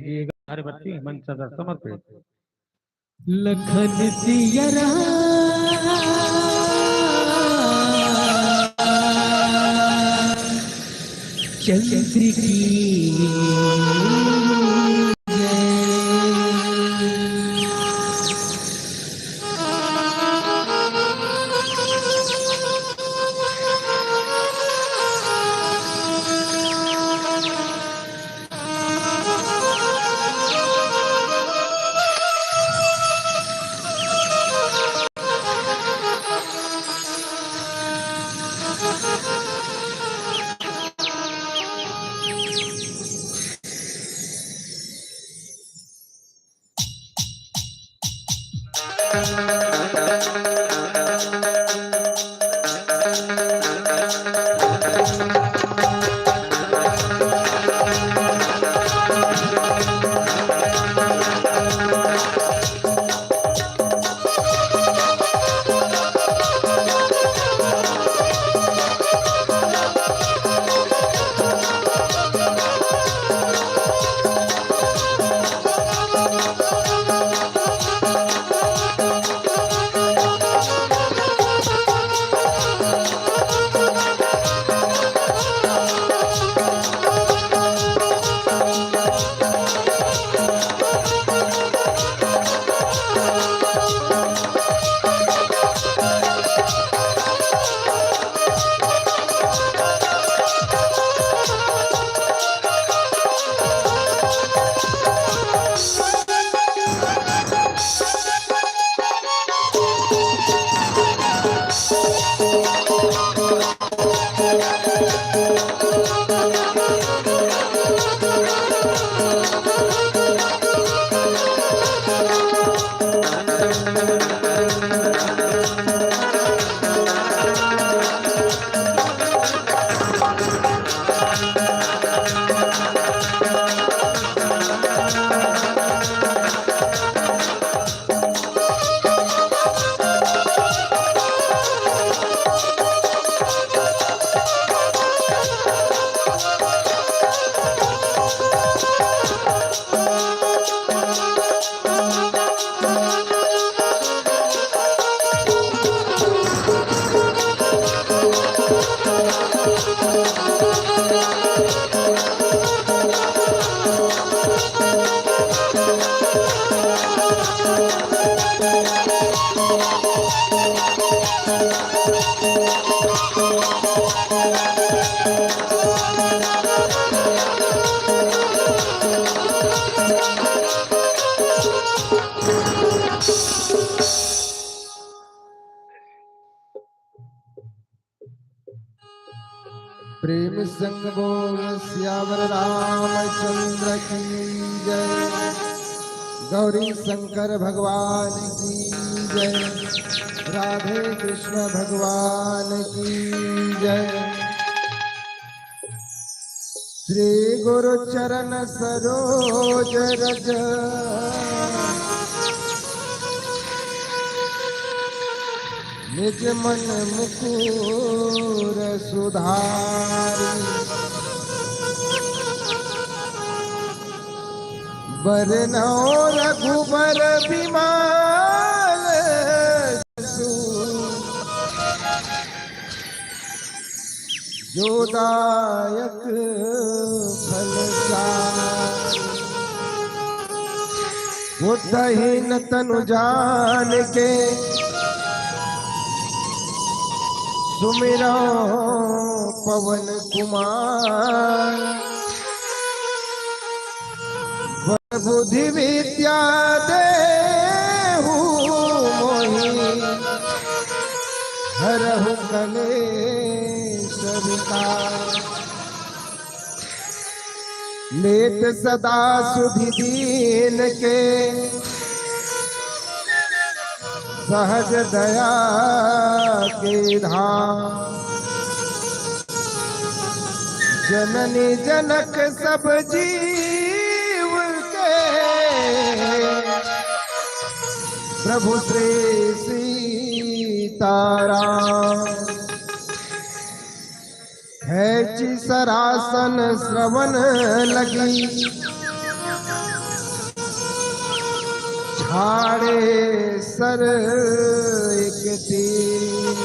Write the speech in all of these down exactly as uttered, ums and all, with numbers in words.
ये अगरबत्ती मंच सदस्य समर्पित। लखन सिया राम चंद्र की जय। प्रेम संग बोल सियावर रामचंद्र की जय, गौरी शंकर भगवान की जय, राधे कृष्ण भगवान की जय। श्री गुरु चरण सरोज रज, निज मन मुकुर सुधारी। बरनौ रघुबर बिमल जसु, जो दायक फल सार। बुद्धहीन तनु जान के, सुमिरौ पवन कुमार। वर बुद्धि विद्या देहु मोहि, हरहु कलेश विकार। लेत सदा सुधि दीन के, सहज दया के धाम। जननी जनक सब जीव के, प्रभु श्री सीताराम। खेंचि सरासन श्रवण लगी, हाड़े सर एक तीर।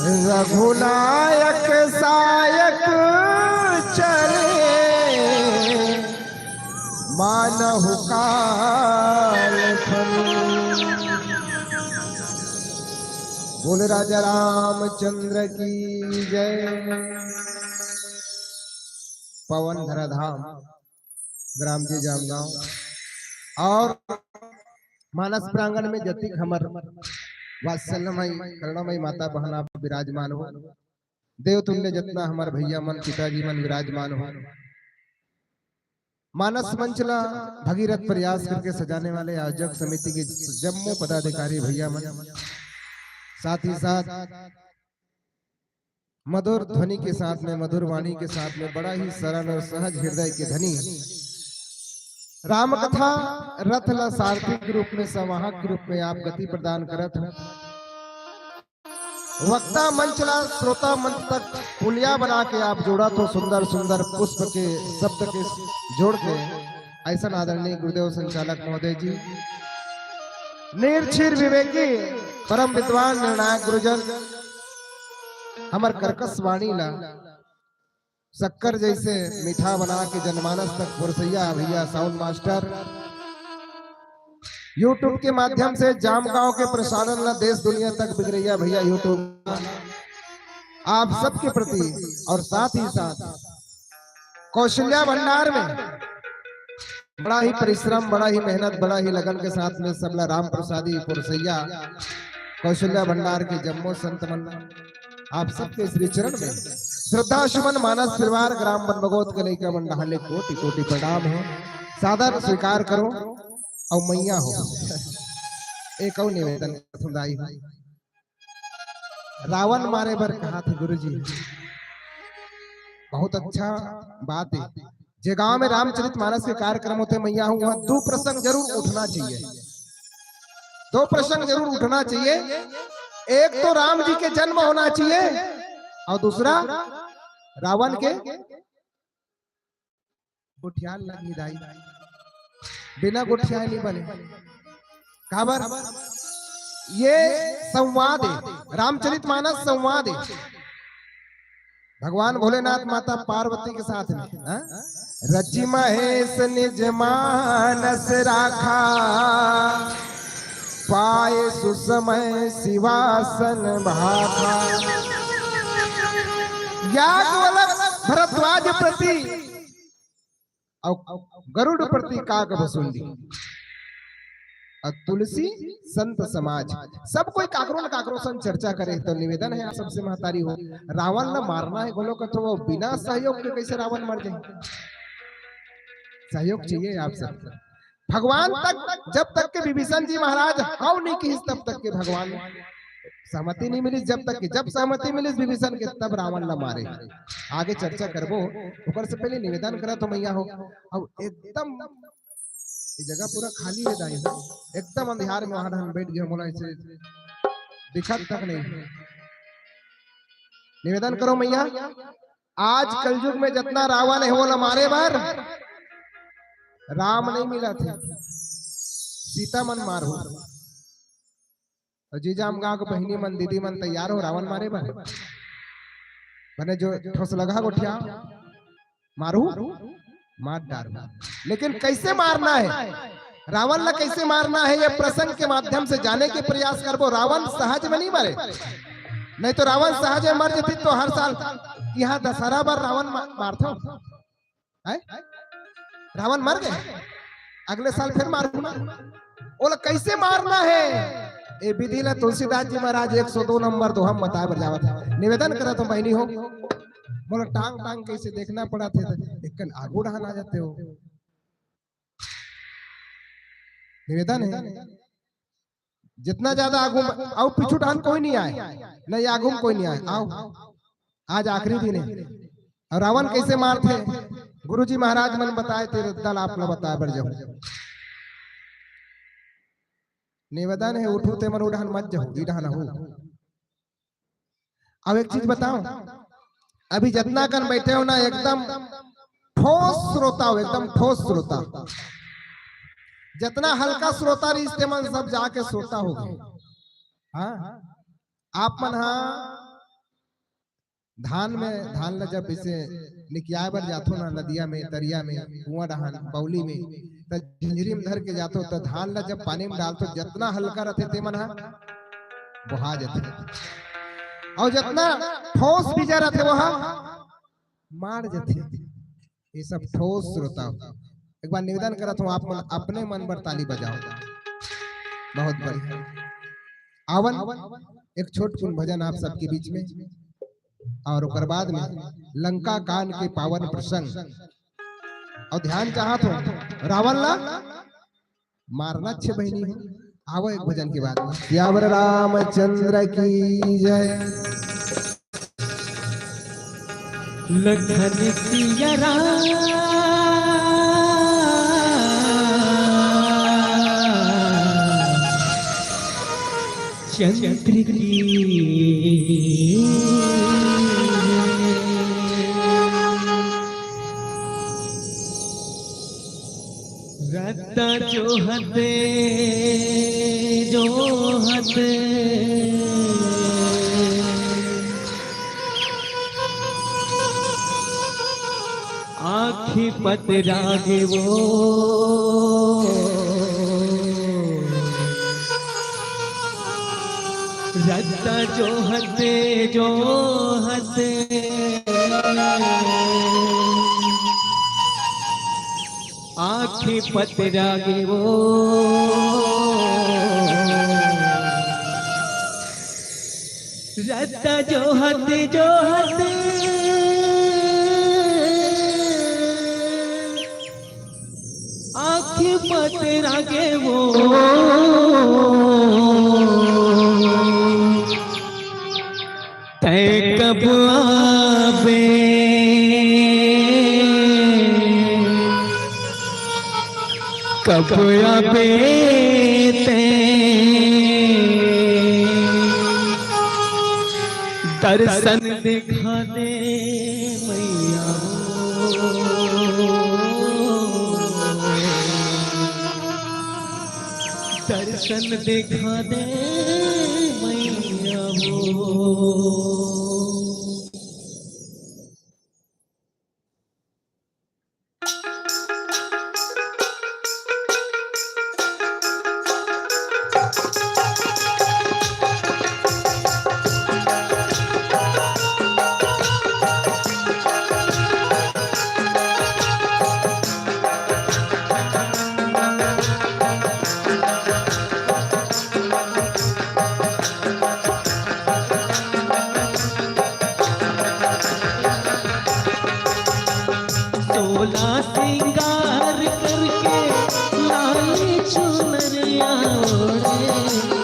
रघुनायक सायक चले मानहु काल फल। बोल राजा रामचंद्र की जय। पवन धराधाम, ग्राम जी जामगांव और मानस प्रांगण में जतिक हमर वात्सल्यमय करुणामय माता बहन आप विराजमान हो, देवतुल्य जतना हमर भैया मन, पिताजी मन विराजमान हो, मानस मंच ला भगीरथ प्रयास करके सजाने वाले आयोजक समिति के जम्मो पदाधिकारी भैया मन, साथ ही साथ मधुर ध्वनि के साथ में, मधुर वाणी के साथ में, बड़ा ही सरल और सहज हृदय के धनी राम कथा रथ ला सारथी के रूप में, संवाहक के रूप में आप गति प्रदान करत हो। वक्ता मंच ला श्रोता मंच तक पुलिया बना के आप जोड़त हो, सुंदर सुंदर पुष्प के शब्द के जोड़ के। ऐसा आदरणीय गुरुदेव संचालक महोदय जी, निर्छीर विवेकी, परम विद्वान निर्णायक गुरुजन, हमर कर्कश वाणी ला शक्कर जैसे मीठा बना के जनमानस तक परोसइया भैया साउंड मास्टर, YouTube के माध्यम से जामगांव के प्रसारण ला देश दुनिया तक बिगड़ैया भैया YouTube, आप सबके प्रति और साथ ही साथ कौशल्या भंडार में बड़ा ही परिश्रम, बड़ा ही मेहनत, बड़ा ही लगन के साथ में सबला राम प्रसादी परोसइया कौशल्या भंडार के जम्मो संत मन, आप सबके श्री चरण में श्रद्धा सुमन मानस परिवार ग्राम बनबगोत के लइका मन डहाले कोटि कोटि प्रणाम हो। सादर स्वीकार करो। अउ मैया हो, एक अउ निवेदन करथन दाई हो, रावण मारे बर कहा थे गुरुजी, बहुत अच्छा बात है। जे गांव में रामचरित मानस के कार्यक्रम होते मैया हो, वहां दो प्रसंग जरूर उठना चाहिए, दो प्रसंग जरूर उठना चाहिए। एक तो राम जी के जन्म होना चाहिए और दूसरा रावण के गोठियाल लगही दाई, बिना गोठियाए नहीं बने। काबर? ये संवाद है, रामचरित मानस संवाद है। भगवान भोलेनाथ माता पार्वती के साथ में, हाँ? रचि महेश निज मानस राखा, पाए सुसमय सिवासन भाखा। याज्ञवल्क भरद्वाज प्रति अउ गरुड़ प्रति काग भसुंडी अउ तुलसी संत समाज, सब कोई काकरो न काकरो संग चर्चा करे। तो निवेदन है आप सबसे महतारी हो, रावण ला मारना है बोलो कथो, वो बिना सहयोग के कैसे रावण मर जाए? सहयोग चाहिए आप सब। भगवान तक, जब तक के विभीषण जी महाराज हव नहीं किहिस, तब तक के भगवान सहमति नहीं मिलिस, जब तक के, जब सहमति मिलिस विभीषण के, तब रावण ला मारे। आगे चर्चा करबो, ओकर से पहले निवेदन करत हो मैया हो, अब एकदम ये जगह पूरा खाली है दाई हो, एकदम अंधियार में वहां हम बैठ गए, मोला ऐसे दिखत तक नहीं। निवेदन करो मैया, आज कलयुग में जितना रावण है, वो ला मारे बर राम नहीं मिला थे, सीता मन मारहू। और जीजाम गांव के बहिनी मन, दीदी मन तैयार हो रावण मारे बर। बने जो ठोस लगा गोठिया मारू, मार डार। लेकिन कैसे मारना है, रावण ला कैसे मारना है, ये प्रसंग के माध्यम से जाने के प्रयास करबो। रावण सहज में नहीं मरे, नहीं तो रावण सहज में मर जती तो हर साल यहाँ दशहरा बर रावण मा-, मारथो। हैं? रावण मर गए, अगले साल फिर मारू ना। ओला कैसे मारना है, ए विधि ला तुलसीदास जी महाराज एक सौ दो नंबर दोहा म बताए बर जावत है। निवेदन करत हो बहिनी हो, बोला टांग टांग कैसे देखना पड़ा थे, तो एक कन आगू डहान आ जाते हो। निवेदन है, जितना ज्यादा आगू म-, आओ पीछू डहान कोई नहीं आए, नहीं आगू में कोई नहीं आए, आओ आज आखिरी दिन है। और रावण कैसे मारथे, गुरुजी महाराज मन बताए, तेरे दल आप ला बताए बर जाऊं। निवेदन है, उठू ते मन उड़ान मत जाओ, ई डहान हो। अब एक चीज बताओ, अभी जितना कन बैठे हो ना, एकदम ठोस श्रोता हो, एकदम ठोस श्रोता। जतना हल्का श्रोता रहिस, तेमन सब जाके श्रोता हो गए। हाँ, आप मन हा धान में, धान ला जब इसे निकियाए बर जाथो ना, नदिया में, तरिया में, कुआं डहान, बौली में, त झिंझरी में धर के जाथो, त धान ला जब पानी में डालथो, जतना हल्का रथे, तेमन हा बोहा जथे, अउ जतना ठोस बीजा रथे, वो हा माड़ जथे। ये सब ठोस श्रोता हो। एक बार निवेदन करत हूँ, आप मन अपने मन बर ताली बजाओ। बहुत बढ़िया। आवन, एक छोट कुन भजन आप सबके बीच में, और ओकर बाद में लंका कांड के पावन प्रसंग, और ध्यान चाहत हो रावण ला मारना छे बहिनी हो। आवो एक भजन के बाद में। सियावर रामचंद्र की जय। लखन सिया राम चंद्र की रत्ता जोहत जोहत आँखी पतरा गे वो रत्ता जोहत जोहत आँखी पतरा गे वो रत्ता जोहत जोहत आँखी पतरा गे वो तैं कब आबे, कब आबे तैं दर्शन दिखा दे मैया हो। दर्शन दिखा दे मैया हो। सोला सिंगार करके लाली चुनरिया ओढ़े,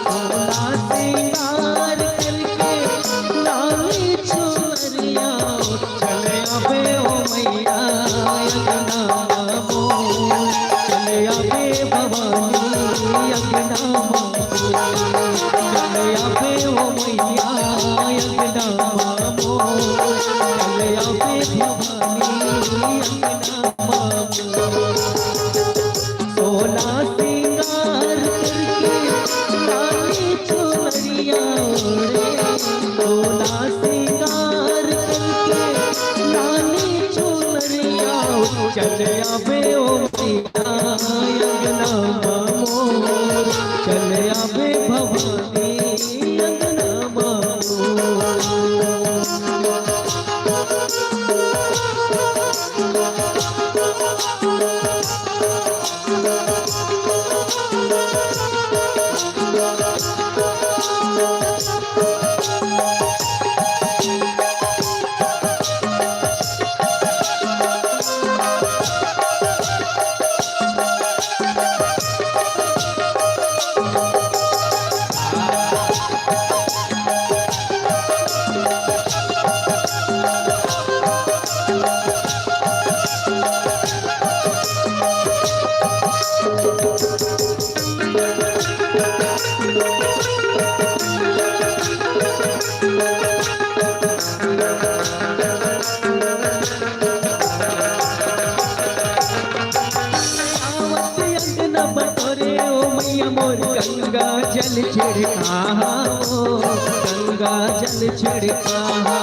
सोला सिंगार करके लाली चुनरिया ओढ़े। चले आबे ओ मैया अंगना मोर, चले आबे भवानी अंगना मोर, चले आबे ओ मैया अंगना मोर, चले आबे भवानी अंगना मोर। सोला सिंगार करके लाली चुनरिया ओढ़े, सोला सिंगार करके लाली चुनरिया ओढ़े। चले आबे ओ मैया अंगना मोर, चले आबे भवानी अंगना मोर। गंगा जल छिड़काओ, गंगा जल छिड़काओ।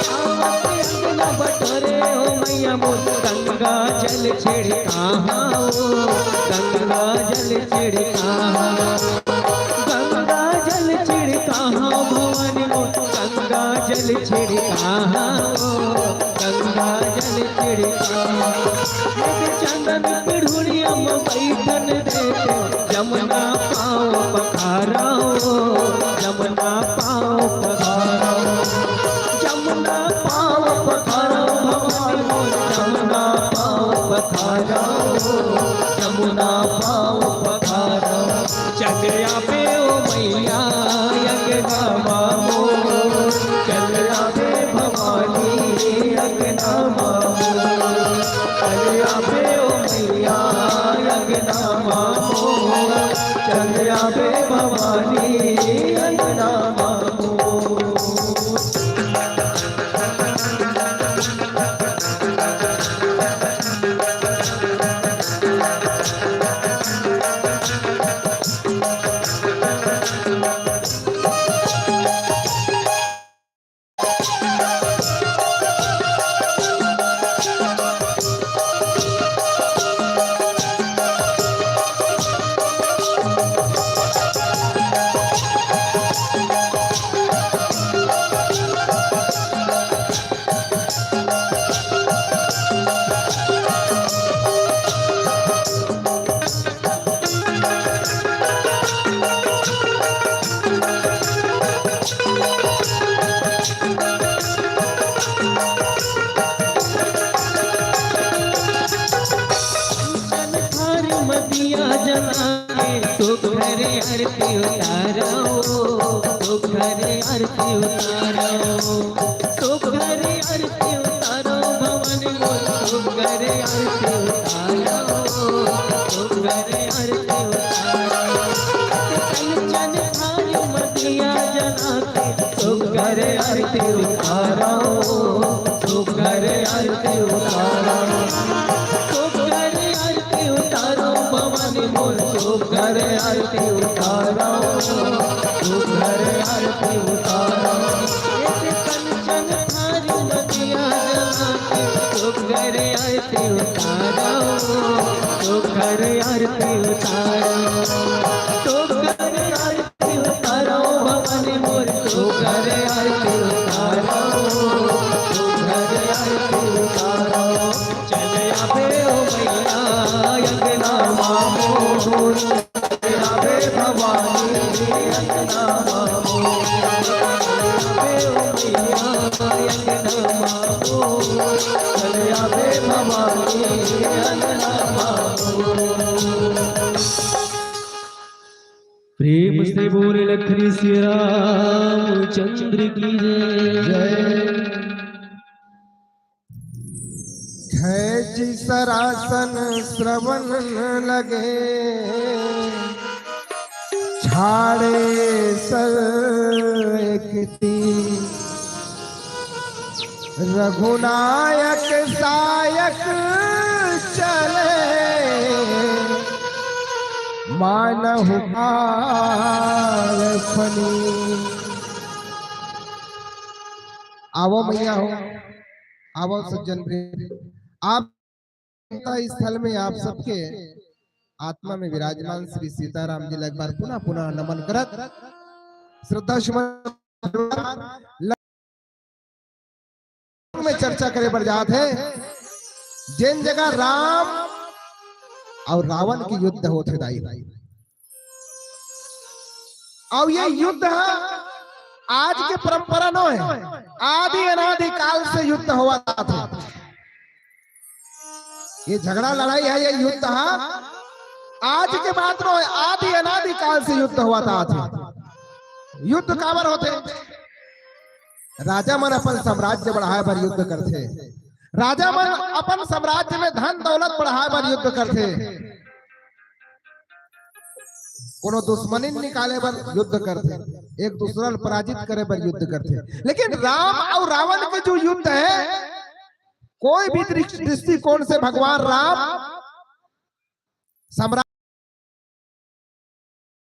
आवत अंगना बटोरे हो मैया मोर, गंगा जल छिड़काओ, गंगा जल छिड़काओ। गंगा जल छिड़काओ भवानी मोर, गंगा जल छिड़काओ, गंगा जल छिड़काओ। एक चंदन पिढ़ुड़िया में बैठन देते, जमुना पाँव पखारो, जमुना पाँव पखारो, जमुना पाँव पखारो भवानी मोर, जमुना पाँव पखारो, जमुना पाँव पखारो। चल आबे ओ मैया अंगना मा मोर, चल आबे भवानी अंगना मा मोर। चल आबे ओ मैया अंगना मा मोर, चल आबे भवानी अंगना मा मोर। कंचन थारी म दिया जला के, सुघर आरती उतारो, सुघर आरती उतारो, सुघर आरती उतारो भवानी मोर, सुघर आरती उतारो, सुघर आरती उतारो। कंचन थारी म दिया जला के, सुघर आरती उतारो, सुघर आरती उतारो, सुघर आरती उतारो भवानी मोर, सुघर आरती उतारो, सुघर आरती उतारो। एक कंचन थारी म दिया जला के, सुघर आरती उतारो, सुघर आरती उतारो, सुघर आरती उतारो भवानी मोर, सुघर आरती उतारो, सुघर आरती उतारो। चल आबे ओ मैया अंगना मा मोर, चल आबे भवानी अंगना मा मोर, चल आबे ओ मैया अंगना मा मोर, चल आबे भवानी अंगना मा मोर। प्रेम से बोले लखनी श्री रामचंद्र की जय। जय। खैची सरासन श्रवण लगे, छाड़े सर एकती। रघुनायक सायक चले, मानहु काल फनी। आवो मैया हो, आवो सज्जन वृंद। आप स्थल में आप सबके आत्मा में विराजमान श्री सीताराम जी ला एक बार पुनः पुनः नमन करत, श्रद्धा सुमन में चर्चा करे बर जात हे। जेन जगह राम अउ रावण के युद्ध होथे दाई, अउ ये युद्ध ह आज के परंपरा नो हे, आदि अनादि काल से युद्ध होवत आथे। ये झगड़ा लड़ाई हे, ये युद्ध ह आज के बात नो हे, आदि अनादि काल से युद्ध होवत आथे। युद्ध काबर होथे? राजा मन अपन साम्राज्य बढ़ाए बर युद्ध करथे, राजा मन अपन साम्राज्य में धन दौलत बढ़ाए बर युद्ध करथे, कोनो दुश्मनी निकाले बर युद्ध करथे, एक दूसरा ल पराजित करे बर युद्ध करथे। लेकिन राम अउ रावण के जो युद्ध हे, कोई भी दृष्-, दृष्टिकोण से भगवान राम साम्राज्य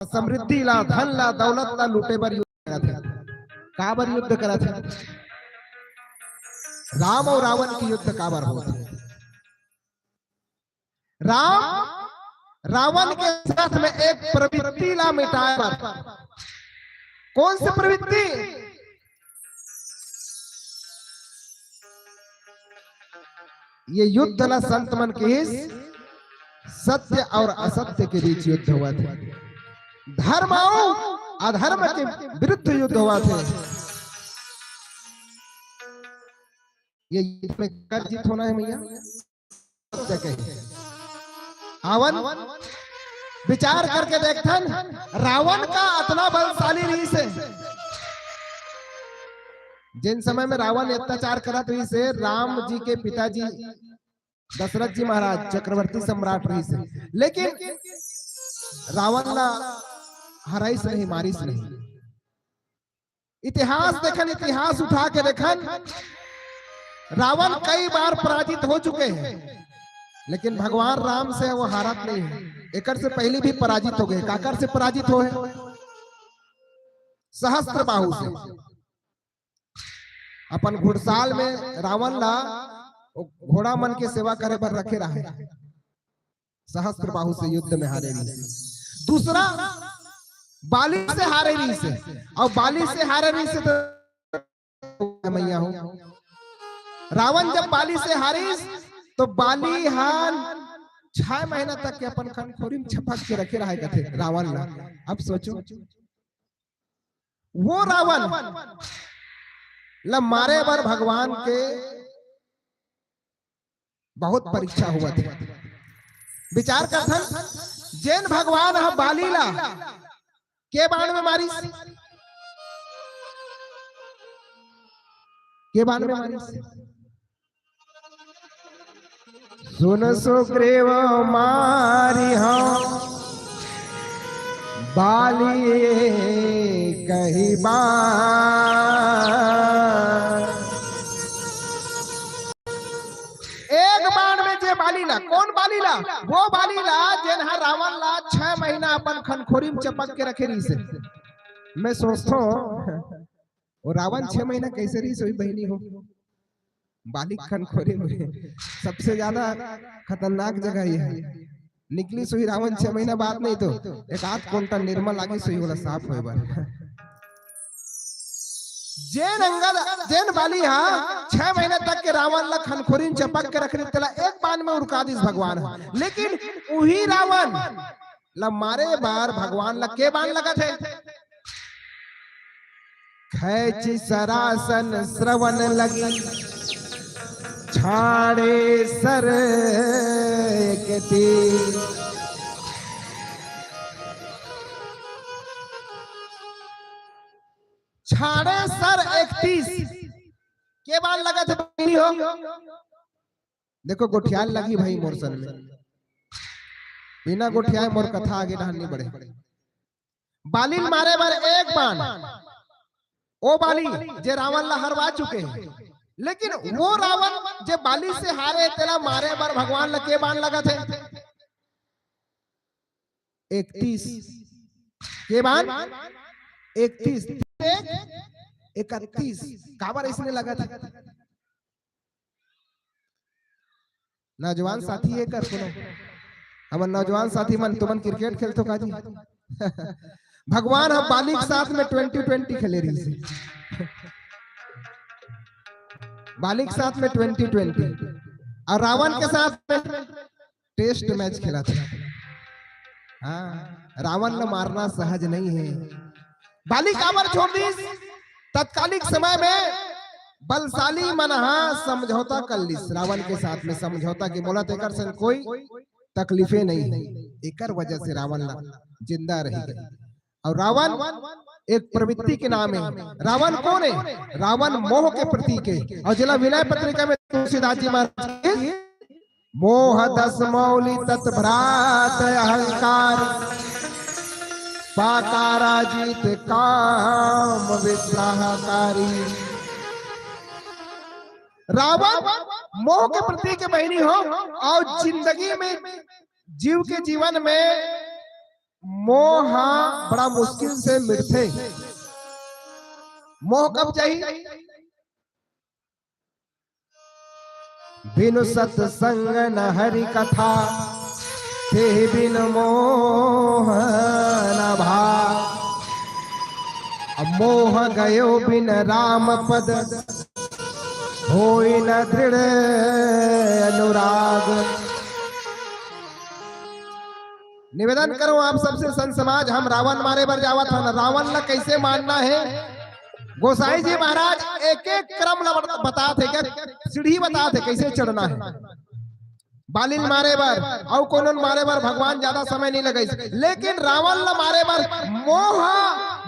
समृद्धि ला, धन ला, दौलत ला लूटे बर युद्ध करत हे। काबर युद्ध करत हे? राम अउ रावण के युद्ध काबर होत हे? राम रावण के साथ में एक प्रवृत्ति ला मिटाए बर। कौन सी प्रवृत्ति? ये युद्ध ला संत मन किहिस, सत्य और असत्य के बीच युद्ध होवत हे, धर्म और अधर्म के विरुद्ध युद्ध होवत हे। ये युद्ध में कर जीत होना है भैया, सत्य कही। आवन विचार करके देखथन, रावण का अतना बलशाली रहिस हे। जेन समय में रावण अत्याचार करत रहिस हे, राम जी के पिताजी दशरथ जी महाराज चक्रवर्ती सम्राट रहिस हे, लेकिन रावण ला हराइस नहीं, मारिस नहीं। इतिहास देखन, इतिहास उठा के देखन, रावण कई बार पराजित हो चुके हैं, लेकिन भगवान राम से वो हारत नहीं है। एकर से पहले भी पराजित हो गए। काकर से पराजित होए? सहस्त्र बाहु से। अपन घुड़साल में रावण ला घोड़ा मन के सेवा करे बर रखे रहे, सहस्त्र बाहु से युद्ध में हारे रहिस। दूसरा बाली से हारे रहिस, और बाली से हारे रहिस तो मैया हो, रावण जब बाली से हारिस तो बाली हान छह महीना तक के अपन खनखोरी में चपक के रखे रहे कथे रावण ला। अब सोचो, वो रावण ला मारे बर भगवान के बहुत परीक्षा होवत हे। विचार करथन, जेन भगवान ह बाली ला के बाण में मारिस, के बाण में मारिस? सुन सुग्रीव मारिहौं बाली कहि बाण। एक बाण में जे बाली ला, कौन बाली ला? वो बाली ला जेन हा रावण ला छह महीना अपन खनखोरी में चपक के रखे रहिस हे। मैं सोचथों, वो रावण छह महीना कैसे रहिस होही बहिनी हो? बाली खनखोरी में सबसे ज्यादा खतरनाक जगह ये हे। निकलिस होही रावण छह महीना बाद नहीं तो एक आध कुंटल निरमा लागिस होही ओला साफ होए बर। जेन अंगद, जेन बाली हा छह महीना तक के रावण ला खनखोरी में चपक के रख रहिस, तेला एक बाण में उड़का दिस भगवान हा। लेकिन उही रावण ला मारे बर भगवान ला के बाण लगत हे? खैंचि सरासन श्रवण लगी, छाड़े सर एक तीर। छाड़े सर इकतीस। के बाण लगत हे बहिनी हो? देखो, गोठियाल लगी भाई मोर सन में। बिना गोठियाए मोर कथा आगे डहन नहीं बढ़े। बाली ल मारे बर एक बाण, ओ बाली जे रावण ला हरवा चुके हे, लेकिन वो रावण जे बाली से हारे हे, तेला मारे बर भगवान ला के बाण लगत हे? इकतीस। के बाण? इकतीस। एक, इकतीस। काबर अइसने लगत हे? नौजवान साथी हे कर कोनो? हमर नौजवान साथी मन, तुमन क्रिकेट खेलथो का जी? भगवान ह बाली के साथ में ट्वेंटी ट्वेंटी खेले रहिस हे। बाली के साथ में ट्वेंटी ट्वेंटी, और रावण के साथ में टेस्ट मैच खेलत हे। हाँ, रावण ल मारना सहज नहीं हे। बाली काबर छोड़ दिस? तत्कालिक समय में बलशाली मन हा समझौता कर लिस रावण के साथ में, समझौता कि मोला तेकर संग कोई तकलीफे नहीं हे, एकर वजह से रावण ला जिंदा रही गई। और रावण एक प्रवृत्ति के नाम हे। रावण कौन हे? रावण मोह के प्रतीक हे। और जेला विनय पत्रिका में तुलसीदास जी महाराज के मोह दस मौलि तत भ्रात अहंकार, पाकाराजित काम विद्राहकारी। रावण मोह के प्रतीक हे बहिनी हो, और जिंदगी में, जीव के जीवन में मोह बड़ा मुश्किल से मिटथे। मोह कब जाही? बिनु सत्संग न हरि कथा, तेहि बिन मोह न भाव। अब मोह गयो बिन राम पद, होई न दृढ़ अनुराग। निवेदन करूं आप सबसे, संत समाज, हम रावण मारे बर जावत हन, रावण ला कैसे मारना है? गोसाई जी महाराज एक एक क्रम ला बत-, बतात हे, क्या सीढ़ी बतात हे, कैसे चढ़ना है। बालिल मारे बर, अउ कोनो मारे बर भगवान ज्यादा समय नहीं लगाइस, लेकिन रावण ला मारे बर मोह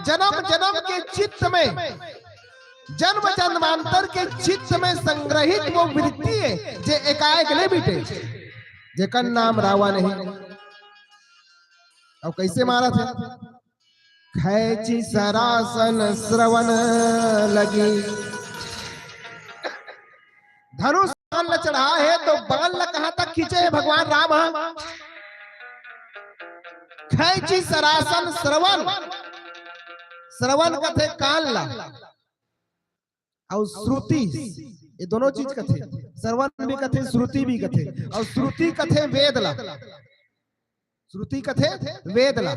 जन्म जन्म के चित्त में, जन्म जन्मांतर के चित्त में संग्रहित वो वृत्ति है, जे एकाएक ले मिटे, जेकर नाम रावण है। अउ कैसे मारत हे? खैची सरासन श्रवण लगी। धनुष बाण ल चढ़ा हे, तो बाण ल कहां तक खींचे हे भगवान राम ह? खैची सरासन श्रवण, श्रवण कथे कान ला, अउ श्रुति, ये दोनों चीज कथे, श्रवण भी कथे, श्रुति भी कथे, अउ श्रुति कथे वेद ला, श्रुति कथे वेद ला।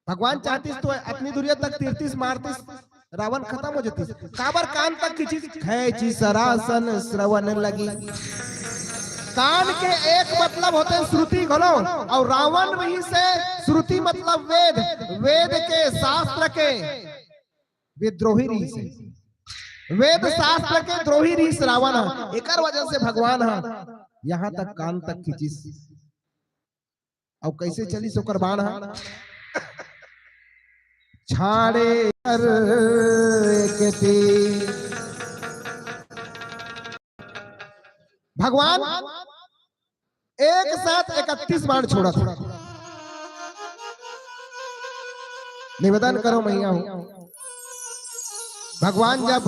भगवान चाहतिस तो अतनी दूरिया तक तीरतिस, मारतिस, रावण खतम हो जतिस। काबर कान तक खींचिस? खैची सरासन श्रवण लगी। कान के एक मतलब होथे श्रुति घलो, अउ रावण रहिसे श्रुति मतलब वेद, वेद के, शास्त्र के विद्रोही रहिसे, वेद शास्त्र के द्रोही रहिस रावण ह। एकर वजह से भगवान ह यहां तक कान तक खींचिस। अउ कैसे चलिस ओकर बाण ह? छाड़े कर एक तीर। भगवान एक साथ इकतीस बाण छोड़त हे। निवेदन करो मैया हो, भगवान जब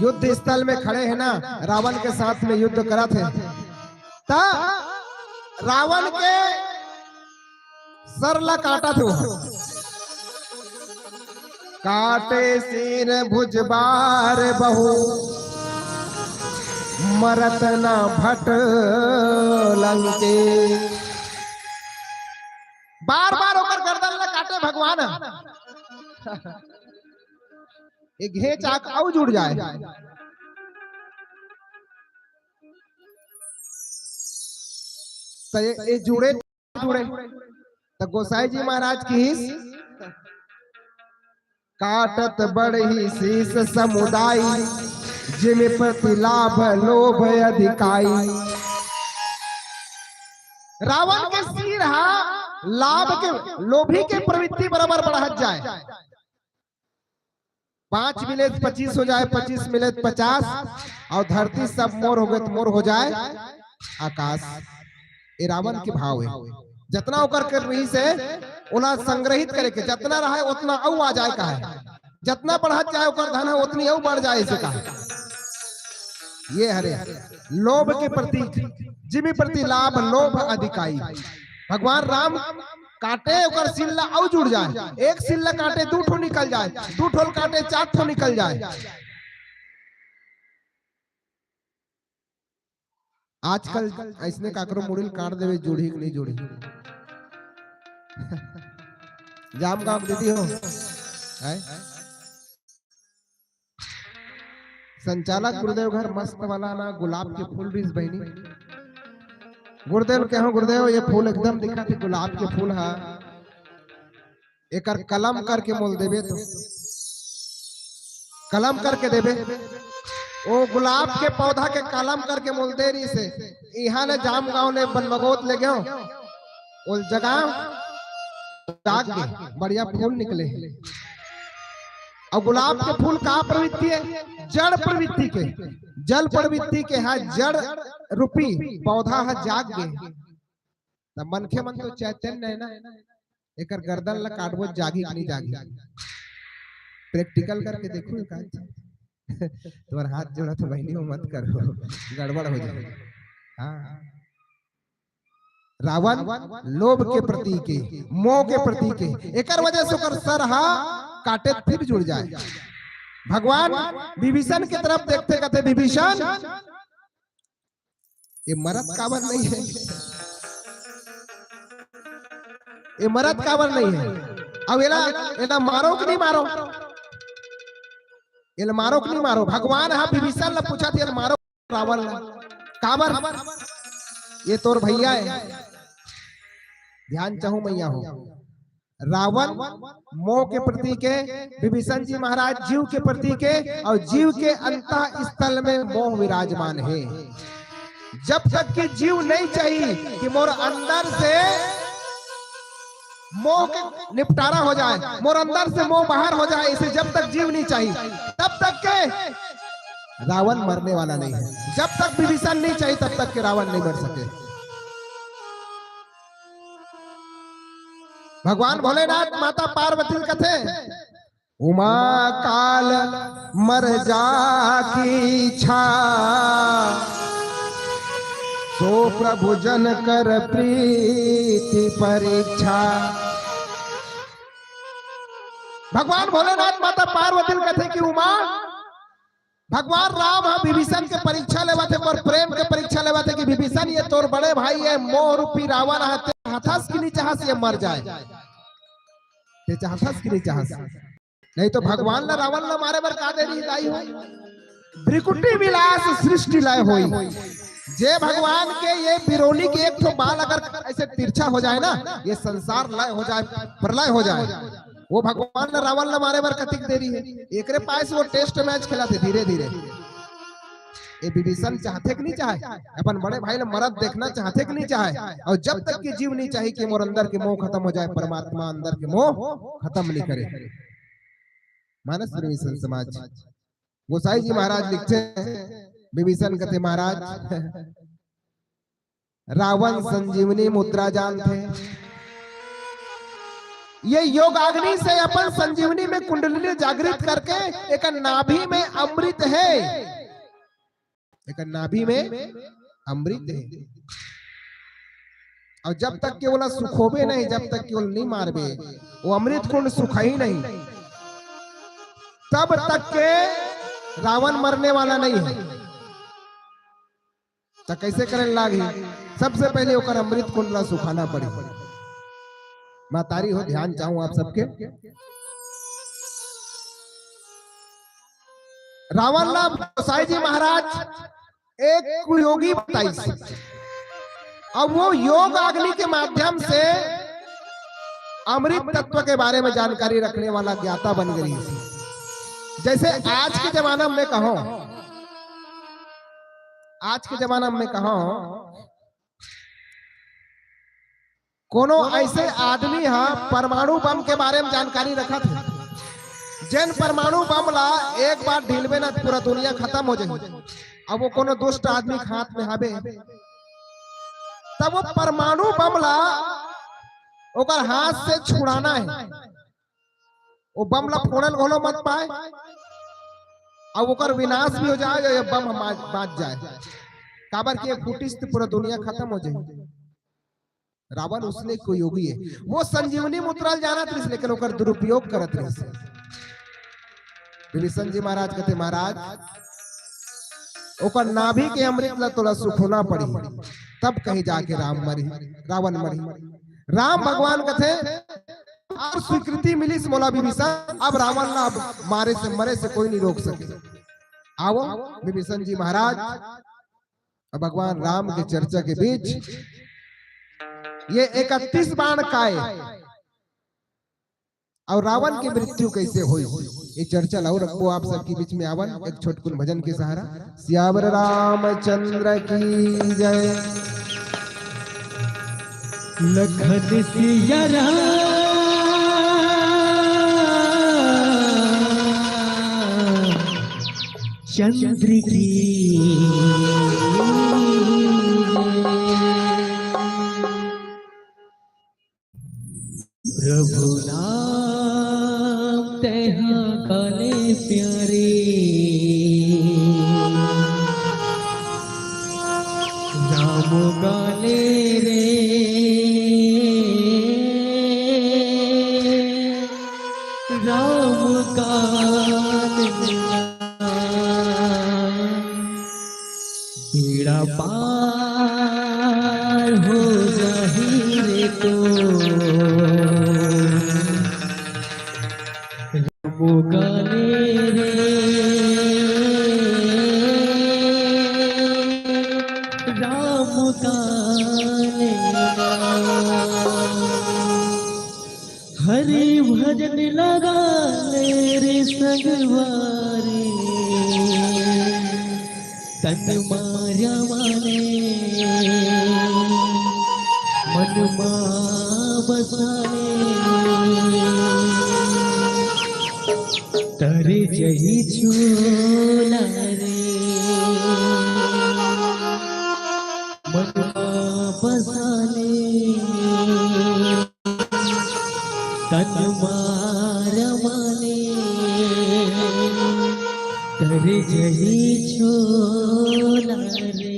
युद्ध स्थल में खड़े हे ना, रावण के साथ में युद्ध करत हे, त रावण के सर ला काटत हे। काटे शीर भुज बार बहु, मरत न भट लंके। बार बार ओकर गर्दन ला काटे भगवान। एक घेंच आके अउ जुड़ जाए। त ये, ये जुड़े जुड़े। त गोसाई जी महाराज किहिस, काटत बढ़ही शीश समुदाय, जिमि प्रति लाभ लोभ अधिकाई। रावण के शीर हा लाभ के, लोभी के प्रवृत्ति बराबर बढ़त जाए। पांच मिले त पच्चीस हो जाए, पच्चीस मिले त पचास, अउ धरती सब मोर हो गे त मोर हो जाए आकाश। ए रावण के भाव हे। जतना ओकर कर रहिसे, ओला संग्रहित करे के, जतना रहे ओतना अउ आ जाए कहे, जतना बढ़त जाए ओकर धन हे, ओतनी अउ बढ़ जाए, अइसे कहे। ये हरे लोभ के प्रतीक, जिमि प्रति लाभ लोभ अधिकाई। भगवान राम काटे ओकर शीर ला अउ जुड़ जाए, एक शीर ला काटे दू ठो निकल जाए, दू ठो ल काटे चार ठो निकल जाए। आजकल अइसने काकरो मुड़ी ल काट देबे, जुड़ही कि नहीं जुड़ही? जाम गांव दीदी हो, हैं? संचालक गुरुदेव घर मस्त वाला ना गुलाब के फूल रिहिस बहिनी। गुरुदेव ल कहेंव, गुरुदेव ये फूल एकदम दिखत हे गुलाब के फूल हा, एकर कलम करके मोल देबे तो कलम करके देबे। ओ गुलाब के पौधा के कलम करके मोल दे रिहिसे। इहां ले जाम गांव ले बनमगोद ले गेंव, ओल जगांव, जाग गे, बढ़िया फूल निकले हे। अउ गुलाब के फूल का प्रवृत्ति हे? जड़ प्रवृत्ति के, जल प्रवृत्ति के हा, जड़ रूपी पौधा हा जाग गे। त मनखे मन तो चैतन्य हे ना, एकर गर्दन ला काटबो, जागही कि नहीं जागही? प्रैक्टिकल करके देखो एक आध। तुम्हारा हाथ जोड़ा तो बहिनी हो, मत करो, गड़बड़ हो जाए। हाँ, रावण लोभ के प्रतीक हे, मोह के प्रतीक हे, एकर वजह से ओकर सर हा काटे फिर जुड़ जाए। भगवान विभीषण के तरफ देखथे, कथे, "विभीषण, ये मरत काबर नहीं हे? ये मरत काबर नहीं हे? अब एला, एला मारो कि नहीं मारो? एला मारो कि नहीं मारो?" भगवान हा विभीषण ला पूछथे, "एला मारो रावण ला, काबर? ये तोर भैया हे।" ध्यान चाहूं मैया हो, रावण मोह के प्रतीक हे, विभीषण जी महाराज जीव के प्रतीक हे, अउ जीव के अंत स्थल में मोह विराजमान हे। जब तक कि जीव नहीं चाही कि मोर अंदर से मोह के निपटारा हो जाए, मोर अंदर से मोह बाहर हो जाए, इसे जब तक जीव नहीं चाही, तब तक के रावण मरने वाला नहीं हे। जब तक विभीषण नहीं चाही, तब तक के रावण नहीं मर सके। भगवान भोलेनाथ माता पार्वती ल कथे, "उमा काल मर जा की इच्छा, सो प्रभु जन कर प्रीति परीक्षा।" भगवान भोलेनाथ माता पार्वती ल कथे कि उमा, भगवान राम ह विभीषण के परीक्षा लेवत हे, ओकर प्रेम के परीक्षा लेवत हे कि विभीषण, ये तोर बड़े भाई हे, मोह रूपी रावण ह, ते चाहथस कि नहीं चाहस ये मर जाए? ते चाहथस कि नहीं चाहस? नहीं तो भगवान ला रावण ला मारे बर का देरी दाई हो? भृकुटी विलास सृष्टि लय होई। जे भगवान के ये बिरोली के एक ठो बाल अगर ऐसे तिरछा हो जाए ना, ये संसार लय हो जाए, प्रलय हो जाए। वो भगवान ला रावण ला मारे बर कतिक देरी हे। एकरे पास वो test match खेलथे धीरे धीरे। ये विभीषण चाहथे कि नहीं चाहे? अपन बड़े भाई ला मरत देखना चाहथे कि नहीं चाहे? अउ जब तक के जीव नहीं चाही कि मोर अंदर के मोह खतम हो जाए, परमात्मा अंदर के मोह खतम नहीं करे। मानस प्रेमी संत समाज, गोसाई जी महाराज लिखथे विभीषण कथे, महाराज, रावण संजीवनी मुद्रा जानथे। ये योगाग्नि से अपन संजीवनी में कुंडलिनी जागृत करके एक नाभि में अमृत हे, एक नाभि में अमृत हे। अउ जब तक के ओला सुखोबे नहीं, जब तक के ओला नहीं मारबे, वो अमृत कुंड सुखही नहीं, तब तक के रावण मरने वाला नहीं हे। त कैसे करे लागही? सबसे पहले ओकर अमृत कुंड ला सुखाना पड़ी। महतारी हो, ध्यान चाहूं आप सबके। रावण ला गोसाई जी महाराज एक कुयोगी बताइस। अब वो योग अग्नि के माध्यम से अमृत तत्व के बारे में जानकारी रखने वाला ज्ञाता बन गई। जैसे आज के जमाना में कहो, आज के जमाना में कहो, कोनो ऐसे आदमी ह परमाणु बम के बारे में जानकारी रखत हे, जेन परमाणु बम ला एक बार ढीलबे ना, पूरा दुनिया खतम हो जाही। अब वो कोनो दुष्ट आदमी के हाथ में हवे, तब वो परमाणु बम ला ओकर हाथ से छुड़ाना हे। वो बम ला फोड़ल घलो मत पाए, अउ ओकर विनाश भी हो जाए, अउ ये बम बाज, बाज जाए। काबर कि ये फूटिस त पूरा दुनिया खतम हो जाही। रावण उसने कुयोगी हे, वो संजीवनी मुद्रा ल जानत रहिस, लेकिन ओकर दुरुपयोग करत रहिस। विभीषण जी महाराज कथे, महाराज, ओकर नाभि के अमृत ला तोला सुखोना पड़ही, तब कहीं जाके राम मरही, रावण मरही। राम भगवान कथे, अउ स्वीकृति मिलिस मोला विभीषण, अब रावण ला अब मारे से, मरे से कोई नहीं रोक सके। आवो विभीषण जी महाराज, अब भगवान राम के चर्चा के बीच ये इकतीस बाण काय अउ रावण की मृत्यु कैसे होई, ये चर्चा ला अउ रखबो आप सबके बीच में। आवन एक छोटकुन भजन के सहारा। सियावर रामचंद्र की जय। लखन सिया राम चंद्र की। प्रभु नाम तेहा काले प्यारे, राम काले रे राम काले ना, बेड़ा पार हो जाही रे तो। राम काले रे, राम काले ना। हरि भजन लगा ले रे संगवारी। तन मा रमाले, मन मा बसाले, तर जही छोला रे। मन मा बसाले, तन मा रमाले, तर जही छोला रे।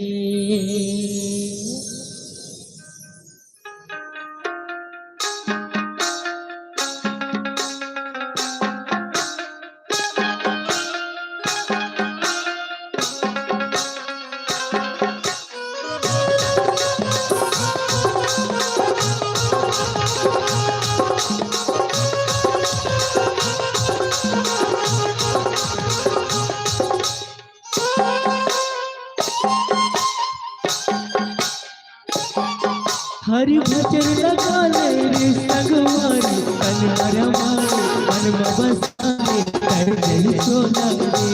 हरि भजन लगा ले रे संगवारी, तन मा रमाले, मन मा बसाले, तर जही छोला रे।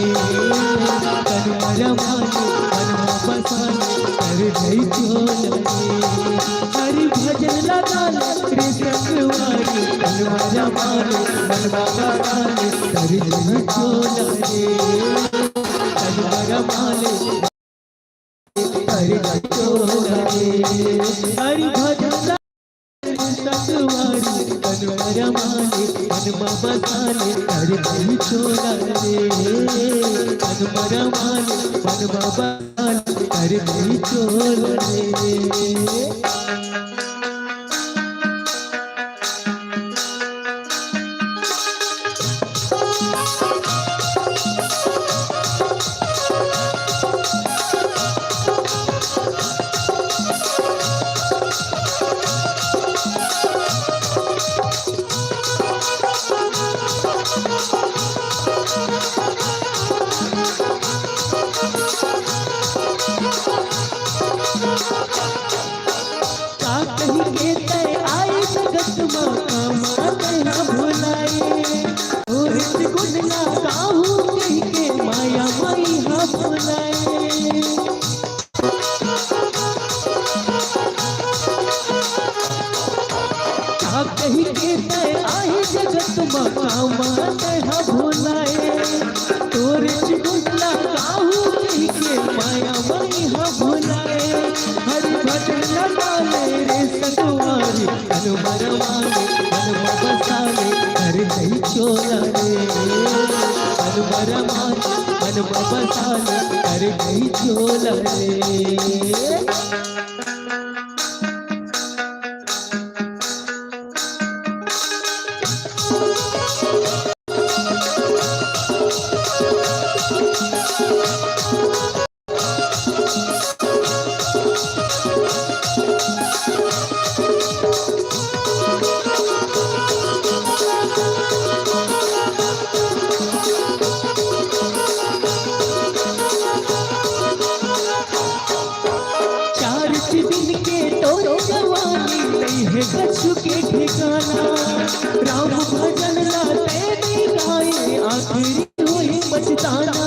तन मा रमाले, मन मा बसाले, तर जही छोला रे। हरि भजन लगा ले रे संगवारी, तन मा रमाले, मन मा बसाले, तर जही छोला रे। तन मा रमाले, हरि भजन संगवारी, तन मा रमाले, मन मा बसाले, तर जही छोला रे। तन मा रमाले, मन मा बसाले, तर जही छोला रे। का कहि के तैं आए जगत मा, का मा तैं हा भुलाए। ओ रित गुन ला काहू कहि के माया मई हा भुलाए। का कहि के तैं आए जगत मा, का मा तैं हा भुलाए। तोरे चिगुन ला काहू कहि के माया मई हा भुलाए। हरि भजन लगा ले रे संगवारी, तन मा रमाले, मन मा बसाले, तर जही छोला रे। तन मा रमाले, मन मा बसाले, तर जही छोला रे। चार दिन के तोर जवानी, नइ हे कछु के ठिकाना। राम भजन ला तैं नइ गाए, आखिरी होही पछताना।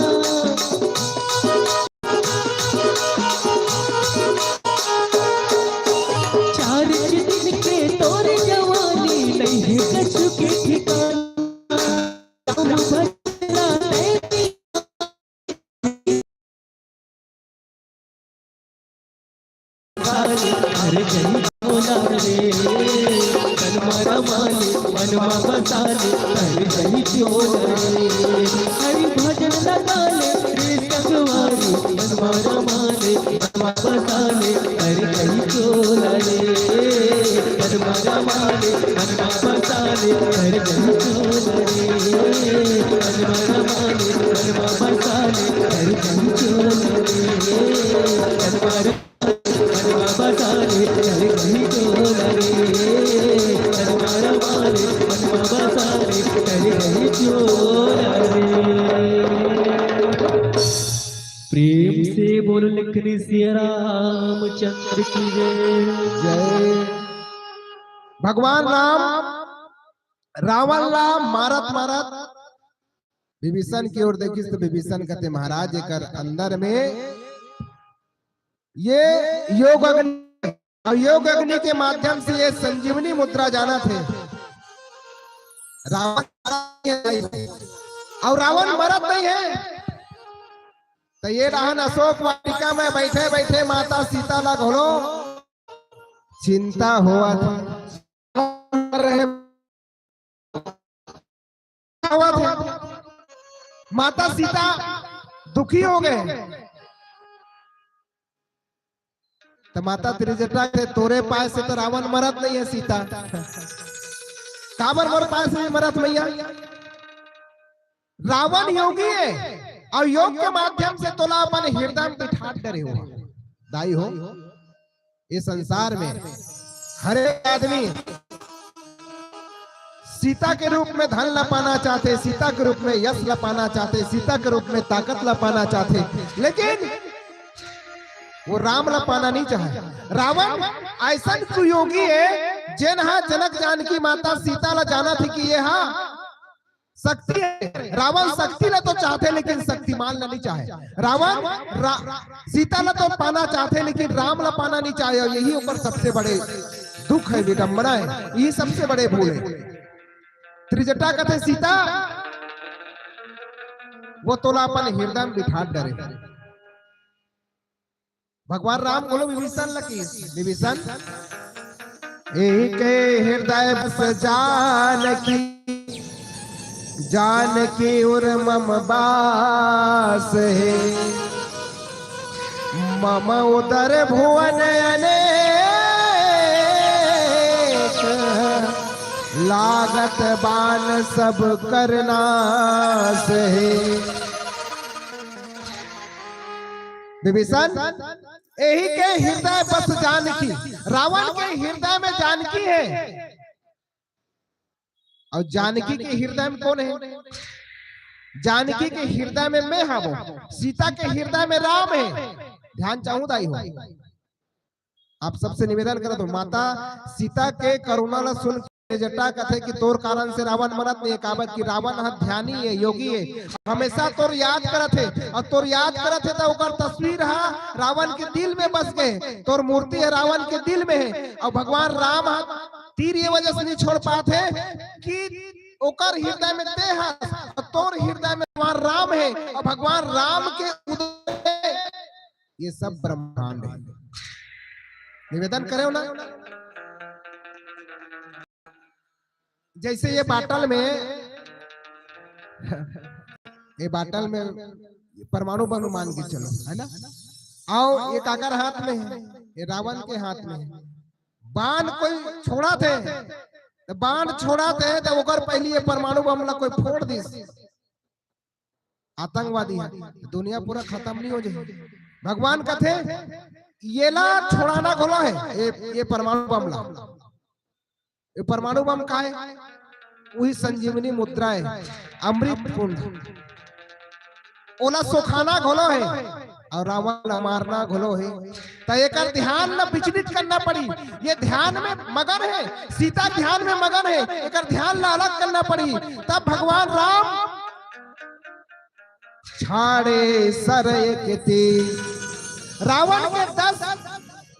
चार दिन के तोर जवानी, नइ हे कछु के ठिकाना। राम भजन ला तैं अरे जही छोला रे, तन मा रमाले, मन मा बसाले, अरे जही छोला रे। हरि भजन लगा ले रे संगवारी, तन मा रमाले, मन मा बसाले, अरे प्रेम से बोल लखनी सिया रामचंद्र की जय। जय। भगवान राम रावण ला मारत मारत विभीषण की ओर देखिस तो विभीषण कहते, महाराज, एकर अंदर में ये योग अग्नि, और योग अग्नि के माध्यम से ये संजीवनी मुद्रा जानथे। रावण और रावण मरत नहीं है, तो ये रहन अशोक वाटिका में बैठे बैठे माता सीता ला घलो चिंता होवत रहे। माता सीता दुखी हो गए। तो माता त्रिजटा के, तोरे पाए से तो रावण मरत नहीं है सीता। काबर मोर पाए से मरत मैया? रावण योगी है और योग के माध्यम से तोला अपन हृदय में बिठा डरे हो। दाई हो, इस संसार में हर एक आदमी सीता के रूप में धन ला पाना चाहते, सीता के रूप में यश ला पाना चाहते, सीता के रूप में ताकत ला पाना चाहते, लेकिन वो राम ला पाना नहीं चाहे। रावण ऐसा कुयोगी है, जेन हा जनक जानकी माता सीता ला जानथे कि ये हा शक्ति है। रावण शक्ति ला तो चाहथे, लेकिन शक्तिमान ला नहीं चाहे। रावण रा-, सीता ला तो पाना चाहथे, लेकिन राम ला पाना नहीं चाहे। और यही ओकर सबसे बड़े दुख है, विडंबना है, यही सबसे बड़े भूल है। त्रिजटा कथे सीता, वो तोला अपन हृदय में बिठा डरे। भगवान राम बोलो विभीषण लकी, विभीषण, एही के हृदय बस जानकी, जानकी उर मम बास हे। मम उदर भुवन अनेक, लागत बान सब कर नास हे। विभीषण, एही के हृदय बस जानकी, रावण के हृदय में जानकी है। और जानकी के हृदय में कौन है? जानकी के हृदय में मैं हवो, सीता के हृदय में राम है। ध्यान चाहूं दाई हो, आप सबसे निवेदन करत हो, माता सीता के करुणा ला सुन के जटा कथे कि तोर कारण से रावण मरत नहीं है, काबर कि रावण ह ध्यानी है, योगी है, हमेशा तोर याद करत है, और तोर याद करत है तो ओकर तस्वीर हा रावण के दिल में बस गए, तोर मूर्ति है रावण के दिल में है। और भगवान राम हा तीर ये वजह से नहीं छोड़ पाते कि ओकर हृदय में ते हा, और तोर हृदय में भगवान राम है, और भगवान राम के उदय ये सब ब्रह्मांड है। निवेदन करे हो ना, जैसे ये बाटल में, ये बाटल में परमाणु बम मान के चलो, है ना? आओ, ये काकर हाथ में है? ये रावण के हाथ में है। बाण कोई छोड़ाथे, तो बाण छोड़ाथे तो ओकर पहले ये परमाणु बम ला कोई फोड़ दिस, आतंकवादी है, दुनिया पूरा खत्म नहीं हो जाए। भगवान कथे, येला छोड़ाना घोला है, ये, ये परमाणु बम ला। ये परमाणु बम का है? वही संजीवनी मुद्रा है, अमृत कुंड। ओला सोखाना घोलो है और रावण ला मारना घोलो है। तो एकर ध्यान ला विचलित करना पड़ी। ये ध्यान में मगन है, सीता ध्यान में मगन है, एकर ध्यान ला अलग करना पड़ी। तब भगवान राम छाड़े सर एक तीर। रावण के दस,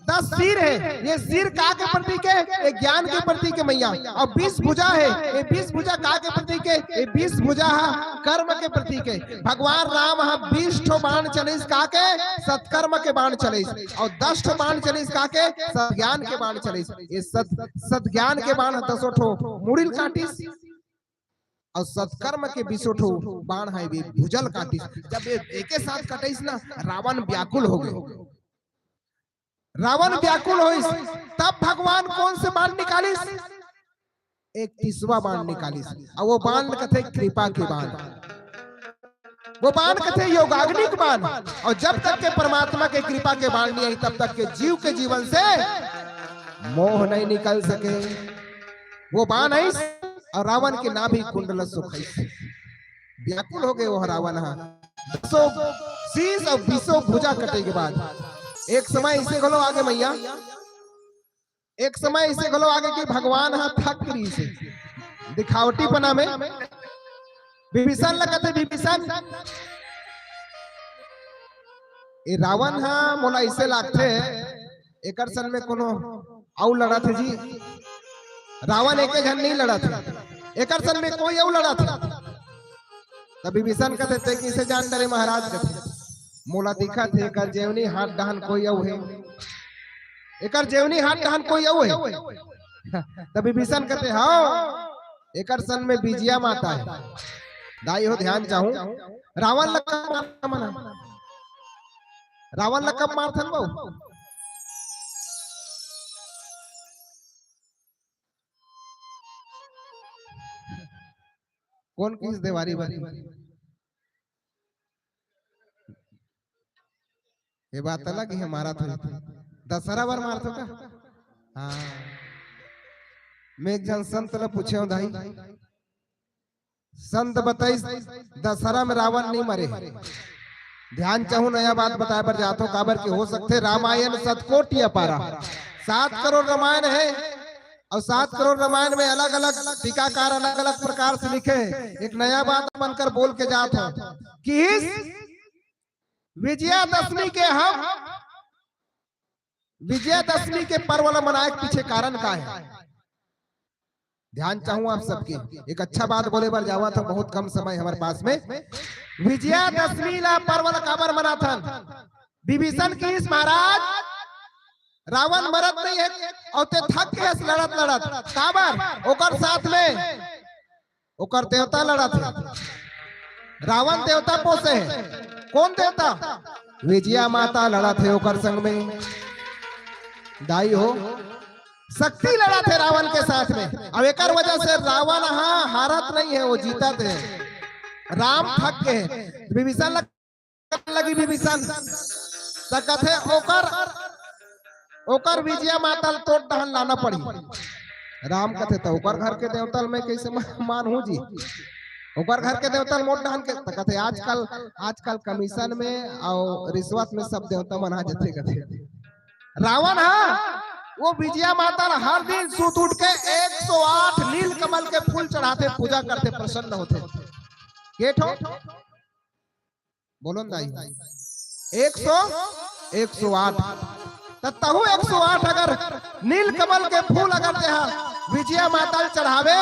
दस सिर है, ये सिर का के प्रतीक है? ये ज्ञान के प्रतीक है मैया। और बीस भुजा है, ये बीस भुजा का के प्रतीक है? ये बीस भुजा हा कर्म के प्रतीक है। भगवान राम हा बीस ठो बाण चलिस का के? सत्कर्म के बाण चलिस। और दस ठो बाण चलिस का के? सत ज्ञान के बाण चलिस। ये सत, सत ज्ञान के बाण दसों ठो मुड़िल काटिस। और सत्कर्म के बीसों ठो बाण है वे भुजल काटिस। जब ये एके साथ कटिस ना, रावण व्याकुल हो गए। रावण व्याकुल होइस, तब भगवान कौन से बाण निकालिस? इकतीसवाँ बाण निकालिस। अउ वो बाण ल कथे कृपा के बाण। वो बाण कथे योगाग्नि के बाण। अउ जब तक के परमात्मा के कृपा के बाण नहीं आई, तब तक के जीव के जीवन से मोह नहीं निकल सके। वो बाण आइस अउ रावण के नाभि कुंड ल सुखाइस। व्याकुल हो गे वो रावण ह। दसों शीश अउ बीसों भुजा कटे के बाद एक समय अइसे घलो आगे मैया, एक समय अइसे घलो आगे कि भगवान ह थक गिस हे दिखावटीपना में। विभीषण ल कथे, विभीषण, ए रावण ह मोला अइसे लागथे, एकर संग में कोनो अउ लड़त हे जी। रावण एके झन नहीं लड़त हे, एकर संग में कोई अउ लड़त हे। तब विभीषण कथे, "तैं कइसे जान डरे महाराज?" कथे, "मोला दिखत हे, एकर जेवनी हाथ डहन कोई अउ हे, एकर जेवनी हाथ डहन कोई अउ हे।" तब विभीषण कथे, "हाँ, एकर संग में विजया माता हे।" दाई हो, ध्यान चाहूं, रावण ल कब मारथन बहू? कौन किस देवारी बारी? ये बात अलग हे, मारत होही। दशहरा बर मारथो का? हाँ। मैं एक झन संत ल पूछेंव दाई, संत बताइस, दशहरा में रावण नहीं मरे। ध्यान चाहूं, नया बात बताए बर जात हों, काबर कि हो सकथे रामायण शतकोटि अपारा, सात करोड़ रामायण हे, अउ सात करोड़ रामायण में अलग-अलग टीकाकार अलग-अलग प्रकार से लिखे हे। एक नया बात बनकर बोल के जात हों कि इस विजयादशमी के हम विजयादशमी के पर्व ल मनाए के पीछे कारण का हे? ध्यान चाहूं आप सबके, एक अच्छा बात बोले बर जावत हों, बहुत कम समय हमर पास में। विजयादशमी ला पर्व ल काबर मनाथन? विभीषण किहिस, "महाराज, रावण मरत नहीं हे, अउ तैं थक गे हस लड़त लड़त।" काबर? ओकर साथ में ओकर देवता लड़त हे। रावण देवता पोसे हे। कौन देवता? विजया माता लड़त हे ओकर संग में। दाई हो, शक्ति लड़त हे रावण के साथ में। अब एकर वजह से रावण ह हारत नहीं हे, वो जीतत हे। राम थक गे हे। विभीषण लग लगी विभीषण, त कथे, "ओकर, ओकर विजया माता ल तोर डहन लाना पड़ही।" राम कथे, "त ओकर घर के देवता ल मैं कइसे मा-, मानहूं जी? ओकर घर के देवता ल मोर डहन के।" त कथे, "आजकल, आजकल कमीशन में अउ रिश्वत में सब देवता मन आ जथे," कथे। रावण ह वो विजया माता ल हर दिन सुत उठ के एक सौ आठ नील कमल के फूल चढ़ाथे, पूजा करथे, प्रसन्न होथे। के ठो? बोलो न दाई, एक सौ, एक सौ आठ। त तहू एक सौ आठ अगर नील कमल के फूल अगर तेहा विजया माता ल चढ़ावे,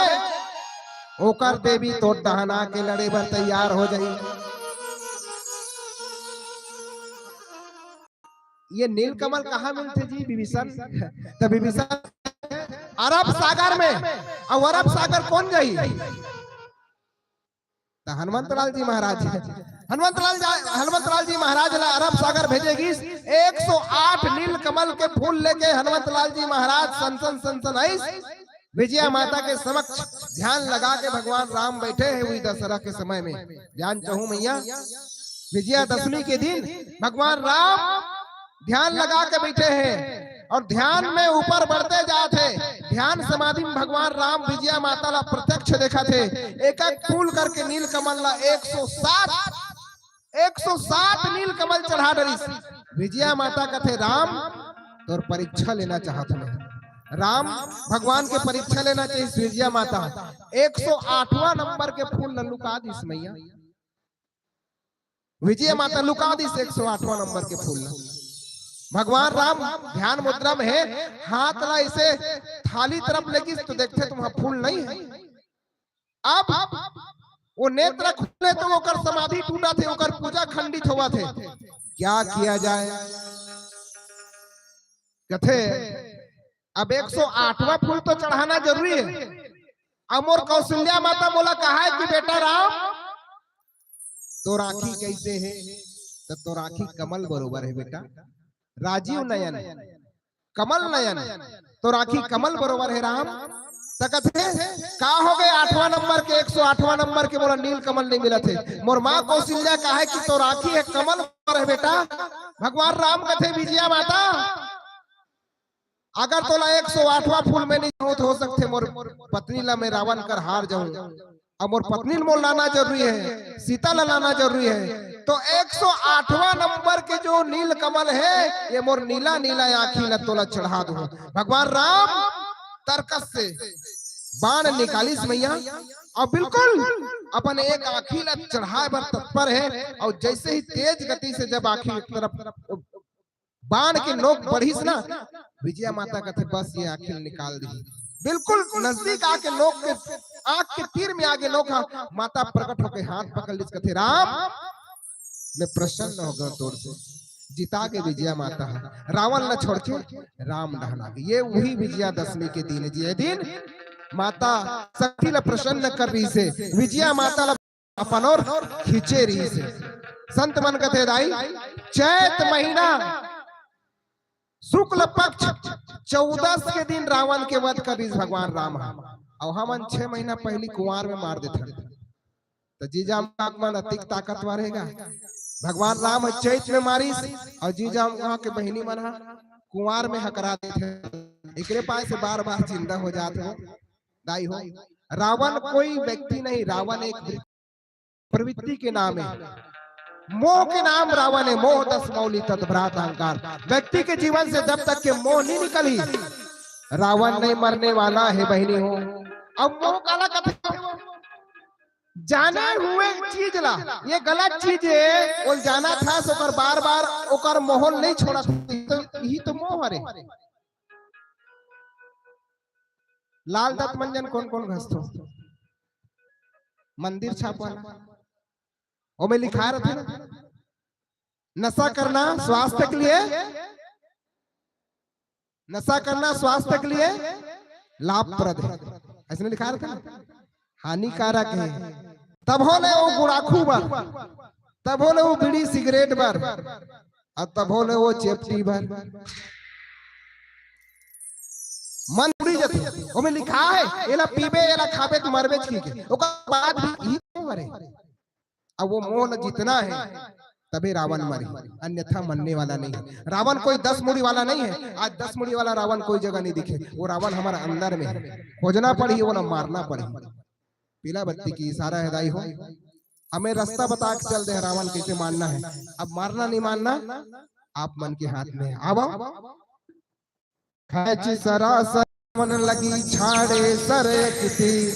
ओकर देवी तोर डहन आके लड़े बर तैयार हो जाही। ये नील कमल कहाँ मिलथे जी विभीषण? त विभीषण अरब सागर में, अउ अरब सागर कौन जाही? त हनुमंत लाल जी महाराज, हनुमंत लाल जा-, हनुमंत लाल जी महाराज ला अरब सागर भेजे गिस। एक सौ आठ नील कमल के फूल लेके हनुमंत लाल जी महाराज सन सन सन सन आइस, विजया माता के समक्ष ध्यान लगा के भगवान राम बैठे हे उही दशहरा के समय में। ध्यान चाहूं मैया, विजयादशमी के दिन भगवान राम ध्यान लगा के बैठे हे अउ ध्यान में ऊपर बढ़ते जात हे। ध्यान समाधि में भगवान राम विजया माता ला प्रत्यक्ष देखत हे। एक एक फूल करके नील कमल ला एक सौ सात, एक सौ सात नील कमल चढ़ा डरिस। विजया माता कथे, "राम, तोर परीक्षा लेना चाहत हंव।" राम भगवान के परीक्षा लेना चाहिए विजया माता। एक सौ आठवां नंबर के फूल ला लुका दिस मैया। विजय माता लुका दिस एक सौ आठवां नंबर के फूल ला। भगवान राम ध्यान मुद्रा में हे, हाथ ला ऐसे थाली तरफ लेगिस तो देखथे तुहां फूल नहीं हे। अब वो नेत्र खुले तो ओकर समाधि टूटत हे, ओकर पूजा खंडित होवत हे। क्या किया जाए? कथे, अब एक सौ आठवां फूल तो चढ़ाना जरूरी हे। अब मोर कौशल्या माता मोला कहा हे कि बेटा राम, तोर आंखी कैसे हे? त तोर आंखी कमल बरोबर हे बेटा, राजीव नयन। कमल नयन, तोर आँखी कमल बरोबर हे राम। त कथे, का हो गे आठवां नंबर के, एक सौ आठवां नंबर के मोला नील कमल नहीं मिलत हे। मोर माँ कौशल्या कहे कि तोर आँखी हे कमल बरोबर हे बेटा। भगवान राम कथे, विजया माता, अगर तोला एक सौ आठवां फूल में नहीं हो, तो हो सकथे मोर पत्नी ला मैं रावण कर हार जाऊं, अब मोर पत्नी ला मोर लाना जरूरी है, सीता ला लाना जरूरी है। तो एक सौ आठवां नंबर के जो नील कमल है, ये मोर नीला नीला आँखी ला तोला चढ़ा दूं। भगवान राम तरकस से बाण निकालिस मैया, और बिल्कुल अपन एक आँखी ला चढ़ाए बर तत्पर है, और जैसे ही तेज गति से जब आँखी एक तरफ बाण के नोक बढ़िस ना, विजया माता कथे, "बस ये आँखी निकाल दी।" बिल्कुल नजदीक आके नोक के, आँख के तीर में आगे नोक हा, माता प्रकट होके हाथ पकड़ लिस, कथे, "राम, मैं प्रसन्न हो गया तोर से, जीता गे विजया माता हा।" रावण ला छोड़ के राम डहना गे। ये वही विजयादशमी के दिन हे, जे दिन माता शक्ति ला प्रसन्न कर रहिस हे, विजया माता ला अपन ओर खींचे रहिस हे। संत मन कथे, दाई, चैत महीना शुक्ल पक्ष चौदस के दिन रावण के वध करिस भगवान राम ह। अउ हमन छह महीना पहिली कुंवार में मार देथन। त जीजा मन अतिक ताकतवर हे गा। भगवान राम ह चैत में मारिस, अउ जीजा के बहिनी मन ह कुंवार में हकरा देथे। एकरे पाय से बार बार जिंदा हो जात हो। दाई हो, रावण कोई व्यक्ति नहीं, रावण एक प्रवृत्ति के नाम है। मोह के नाम रावण है, मोह दस मौली तद भ्रात अहंकार। व्यक्ति के जीवन से जब तक के मोह नहीं निकली, रावण नहीं मरने वाला है बहिनी हो। अब मोह काला कथे हो? जाने हुए चीज ला, ये गलत चीज है, वो जाना था, ओकर बार बार ओकर मोह नहीं छोड़ा, तो यही तो मोह हरे। लाल दत्त मंजन कोन कोन घसथो? मंदिर छाप वाला, ओमे लिखा रथे ना, नशा करना स्वास्थ्य के लिए, नशा करना स्वास्थ्य के लिए लाभप्रद है, अइसने लिखा रथे ना, हानिकारक है। तभो ले वो गुड़ाखू बर, तभो ले वो बीड़ी सिगरेट बर, अउ तभो ले वो चेपटी बर। मन उड़ी जथे। ओमे लिखा है, "एला पीबे, एला खाबे, त मरबेच" कहिके। ओकर बाद भी इही तो मरे। अब वो मोह ल जीतना है, तभे रावण मरे, अन्यथा मरने वाला नहीं है। रावण कोई दस मुड़ी वाला नहीं है। आज दस मुड़ी वाला रावण कोई जगह नहीं दिखे। वो रावण हमारा अंदर में है। खोजना पड़ही, वो ना मारना पड़ही। पीला बत्ती के इशारा है दाई हो। हमें रास्ता बता के चल दे, रावण कैसे मारना है। अब मारना नहीं मारना आप मन के हाथ में है। आवा। खैंची सरासर मन लगी छाड़े सर एक तीर,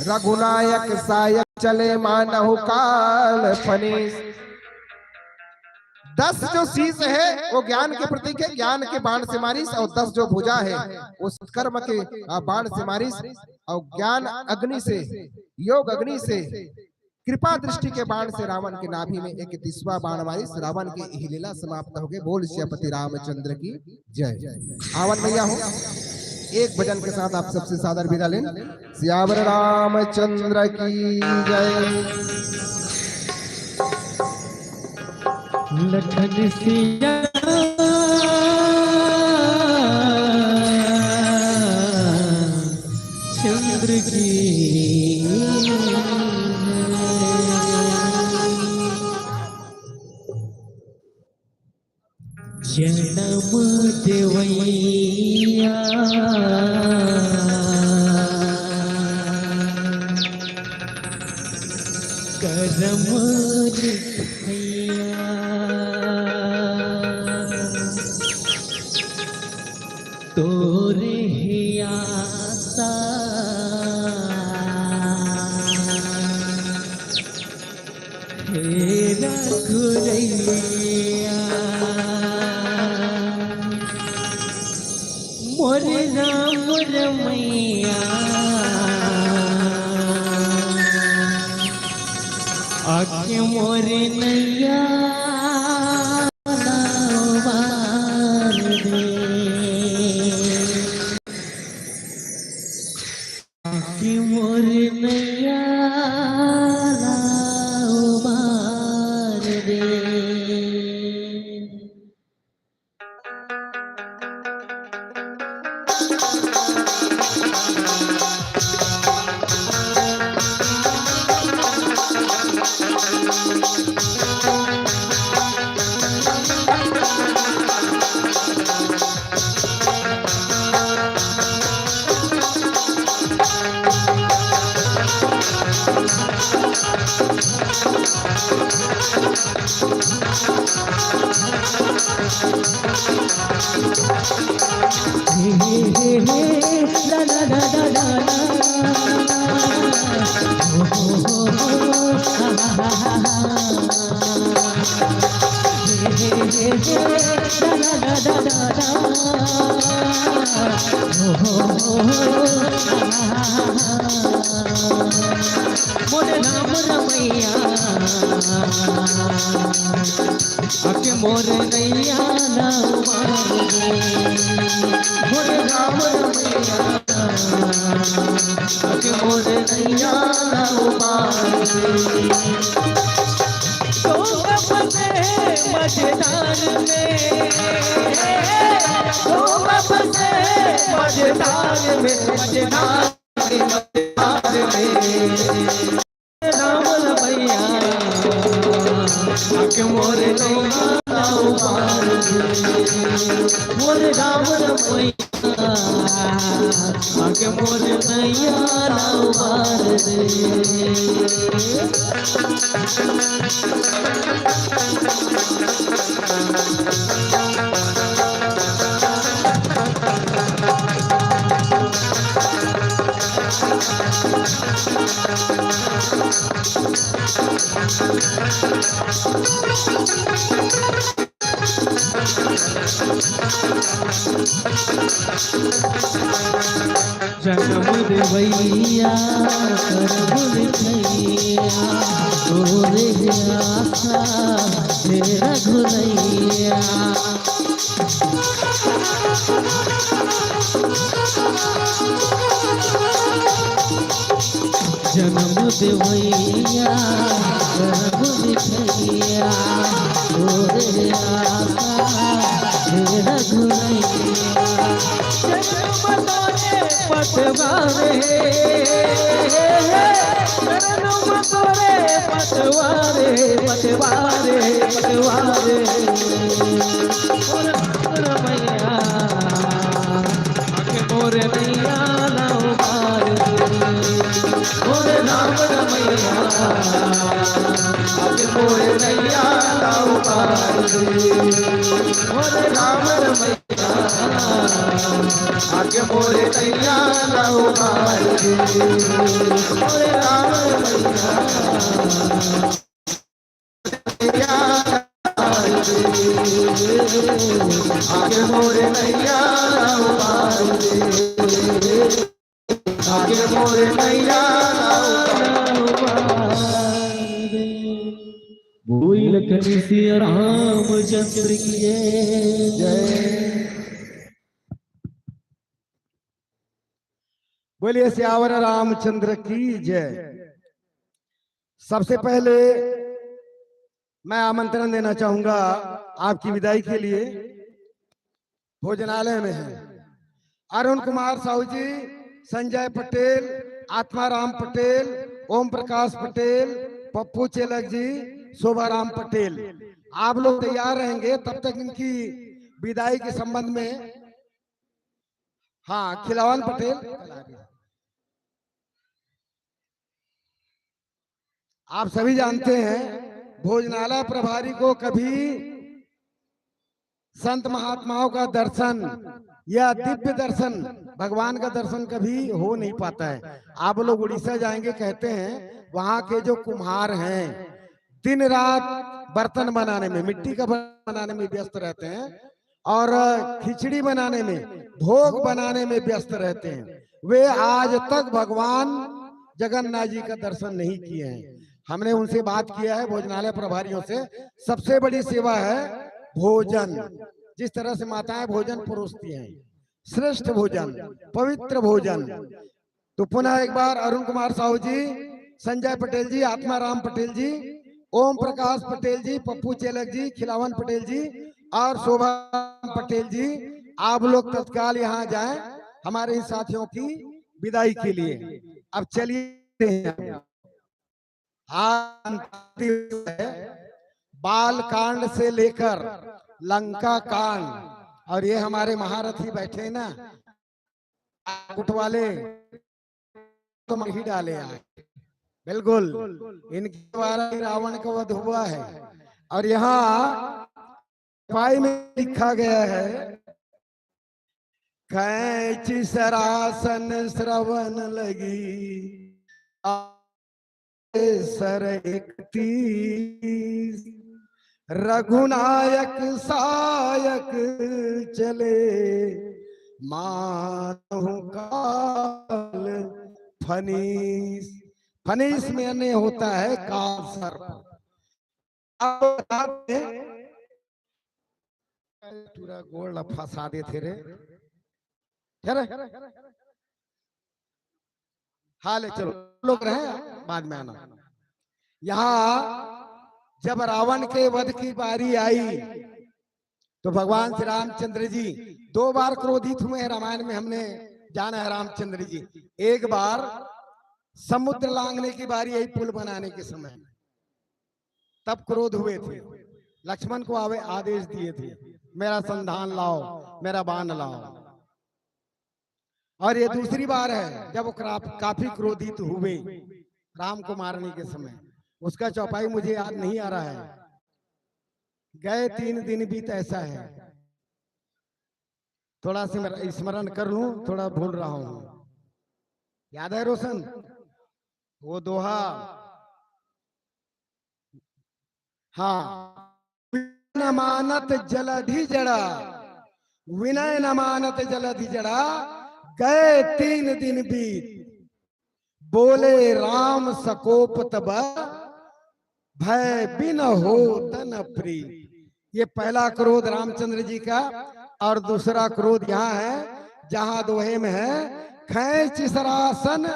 रघुनायक सायक चले मानहु काल फनीस। दस जो शीश है वो ज्ञान के प्रतीक है, ज्ञान के बाण से मारिस, और दस जो भुजा है वो सत्कर्म के, आ, बाण से मारिस, और ज्ञान अग्नि से, योग अग्नि से, कृपा दृष्टि के बाण से रावण के नाभि में एक दिसवा बाण मारिस, रावण के इही लीला समाप्त हो गए। बोल सियापति रामचंद्र की जय। आवन भैया हो, एक भजन के साथ आप सबसे सादर विदा लें। सियावर रामचंद्र की जय। लखन सिया चंद्र की। जनम देवैया करम लिखैया, तोरे हे आसा हे रघुरैया, मोर राम रमैया, आके मोर नैया ला उबार दे। आके मोर नैया ला उबार दे। मोरे राम रमैया, आके मोरे नैया ला उबार दे। मोरे राम रमैया, आके मोरे नैया ला उबार दे। तो बस मझधार में, तो बस मझधार में, मझधार में, मझधार में। राम रमैया, आके मोरे नैया ला उबार दे। मोरे राम रमैया, आके मोरे नैया ला उबार दे। जनम देवैया, करम लिखैया, तोरे आशा हे रघुनैया। जनम देवैया, करम लिखैया, तोरे आशा हे रघुनैया। जनम तोरे पतवार हे, जनम तोरे पतवार हे, पतवार हे, पतवार हे। ओ राम रमैया, आके मोरे नैया ला उबार दे। मोरे राम रमैया, आके मोरे नैया ला उबार दे। मोरे राम रमैया, आके मोरे नैया ला उबार दे। मोरे राम रमैया, आके मोरे नैया ला उबार दे। आके मोरे नैया ला उबार दे। बोल लखन सिया रामचंद्र की जय। बोलिए सियावर रामचंद्र की जय। सबसे पहले मैं आमंत्रण देना चाहूंगा आपकी विदाई के लिए। भोजनालय में है अरुण कुमार साहू जी, संजय पटेल, आत्माराम पटेल, ओम प्रकाश पटेल, पप्पू चेलक जी, शोभाराम पटेल। आप लोग तैयार रहेंगे, तब तक इनकी विदाई के संबंध में। हाँ, खिलावन पटेल। आप सभी जानते हैं, भोजनालय प्रभारी को कभी संत महात्माओं का दर्शन या दिव्य दर्शन, भगवान का दर्शन कभी हो नहीं पाता है। आप लोग उड़ीसा जाएंगे, कहते हैं, वहां के जो कुम्हार हैं, दिन रात बर्तन बनाने में, मिट्टी का बर्तन बनाने में व्यस्त रहते हैं और खिचड़ी बनाने में, भोग बनाने में व्यस्त रहते हैं। वे आज तक भगवान जगन्नाथ जी का दर्शन नहीं किए हैं। हमने उनसे बात किया है, भोजनालय प्रभारियों से। सबसे बड़ी सेवा है भोजन। जिस तरह से माताएं भोजन परोसती हैं, श्रेष्ठ भोजन, पवित्र भोजन। तो पुनः एक बार अरुण कुमार साहू जी, संजय पटेल जी, आत्माराम पटेल जी, ओम प्रकाश पटेल जी, पप्पू चेलक जी, खिलावन पटेल जी और शोभा पटेल जी, आप लोग तत्काल यहाँ जाएं। हमारे इन साथियों की विदाई के लिए। अब चलिए, आज बाल कांड से लेकर लंका कांड, और ये हमारे महारथी बैठे ना, कुट वाले तो मार ही डाले आज। बिल्कुल, इनके द्वारा ही रावण का वध हुआ है। और यहाँ चौपाई में लिखा गया है, कैंची सरासन श्रवण लगी, सर इकतीस, रघुनायक सायक चले, मानहु काल फनीस। फनीस में अन्य होता है काल सर्प। अब बता दें, पूरा गोड़ ला फंसा देथे रे। चले, हाँ ले चलो, लोग रहे, बाद में आना। यहाँ जब रावण के वध की बारी आई तो भगवान श्री रामचंद्र जी दो बार क्रोधित हुए हैं। रामायण में हमने जाना है रामचंद्र जी। एक बार समुद्र लांघने की बारी आई, पुल बनाने के समय तब क्रोध हुए थे, लक्ष्मण को आवे आदेश दिए थे, मेरा संधान लाओ, मेरा बाण लाओ। और ये दूसरी बार है जब वो क्रा-, काफी क्रोधित हुए राम को मारने के समय। उसका चौपाई मुझे याद नहीं आ रहा है, गए तीन दिन बीत, ऐसा है। थोड़ा स्मर-, स्मरण कर लूं, थोड़ा भूल रहा हूं। याद है रोशन वो दोहा? हाँ, विनय न मानत जलधि जड़ा, विनय न मानत जलधि जड़ा, गए तीन दिन बीत, बोले राम सकोप तब, भय बिन होत न प्रीत। ये पहला क्रोध रामचंद्र जी का, और दूसरा क्रोध यहाँ है जहां दोहे में है, खैंच सरासन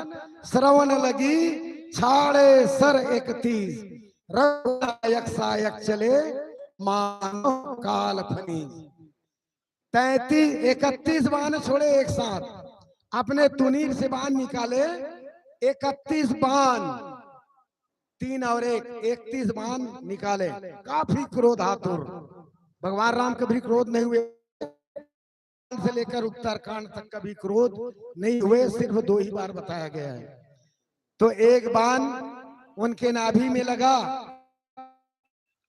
श्रवण लगी, छाड़े सर इकतीस, रघुनायक सायक चले, मानो काल फनीस। तैंतीस, इकतीस बाण छोड़े एक साथ, अपने तुनीर से बाण निकाले, इकतीस बाण, तीन और एक, इकतीस बाण निकाले, काफी क्रोधातुर। भगवान राम कभी क्रोध नहीं हुए, से लेकर उत्तरकांड तक कभी क्रोध नहीं हुए, सिर्फ दो ही बार बताया गया है। तो एक बाण उनके नाभि में लगा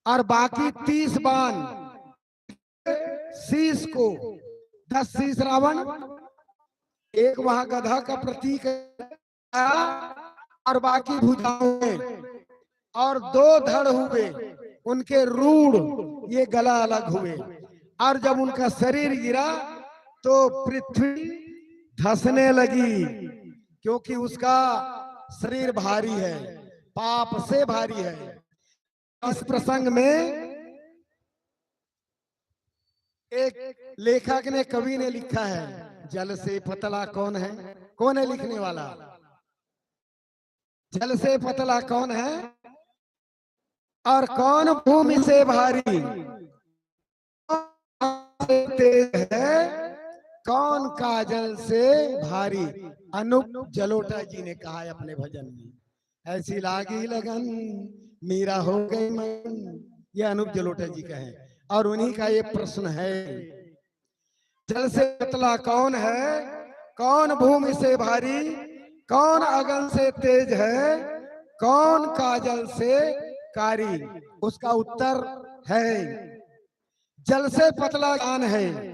और बाकी तीस बाण शीश को, दस शीश रावण, एक वहां गधा का प्रतीक है और बाकी भुजाओं में, और दो धड़ हुए उनके रूढ़, ये गला अलग हुए। और जब उनका शरीर गिरा तो पृथ्वी धंसने लगी, क्योंकि उसका शरीर भारी है, पाप से भारी है। इस प्रसंग में एक लेखक ने, कवि ने लिखा है, जल से पतला कौन है? कौन है लिखने वाला? जल से पतला कौन है और कौन भूमि से भारी? तेज है, कौन काजल से भारी? अनूप जलोटा जी ने कहा है अपने भजन में, ऐसी लागी लगन, मीरा हो गई मगन। ये अनूप जलोटा जी का है और उन्हीं का ये प्रश्न है, जल से पतला कौन है, कौन भूमि से भारी, कौन अगन से तेज है, कौन काजल से कारी? उसका उत्तर है, जल से पतला ज्ञान है,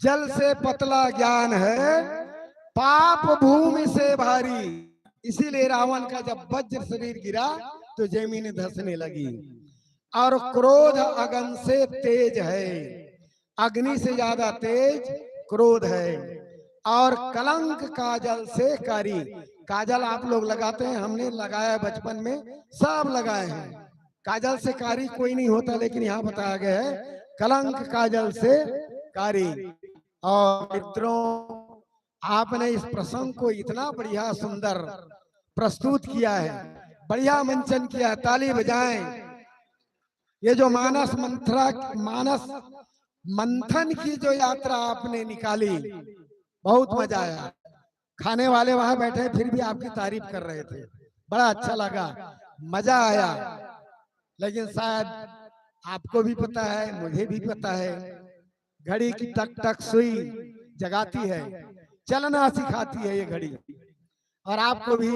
जल से पतला ज्ञान है, पाप भूमि से भारी। इसीलिए रावण का जब वज्र शरीर गिरा तो जमीन धंसने लगी। और क्रोध अगन से तेज है, अग्नि से ज्यादा तेज क्रोध है, और कलंक काजल से कारी। काजल आप लोग लगाते हैं, हमने लगाया है बचपन में, सब लगाए हैं। काजल से कारी कोई नहीं होता, लेकिन यहाँ बताया गया है कलंक काजल से कारी। और मित्रों, आपने इस प्रसंग को इतना बढ़िया सुंदर प्रस्तुत किया है, बढ़िया मंचन किया है, ताली बजाएं। ये जो मानस मंथरा, मानस मंथन की जो यात्रा आपने निकाली, बहुत मजा आया। खाने वाले वहां बैठे फिर भी आपकी तारीफ कर रहे थे, बड़ा अच्छा लगा, मजा आया। लेकिन शायद आपको भी पता है, मुझे भी पता है, घड़ी की टक टक सुई जगाती है, चलना सिखाती है ये घड़ी। और आपको भी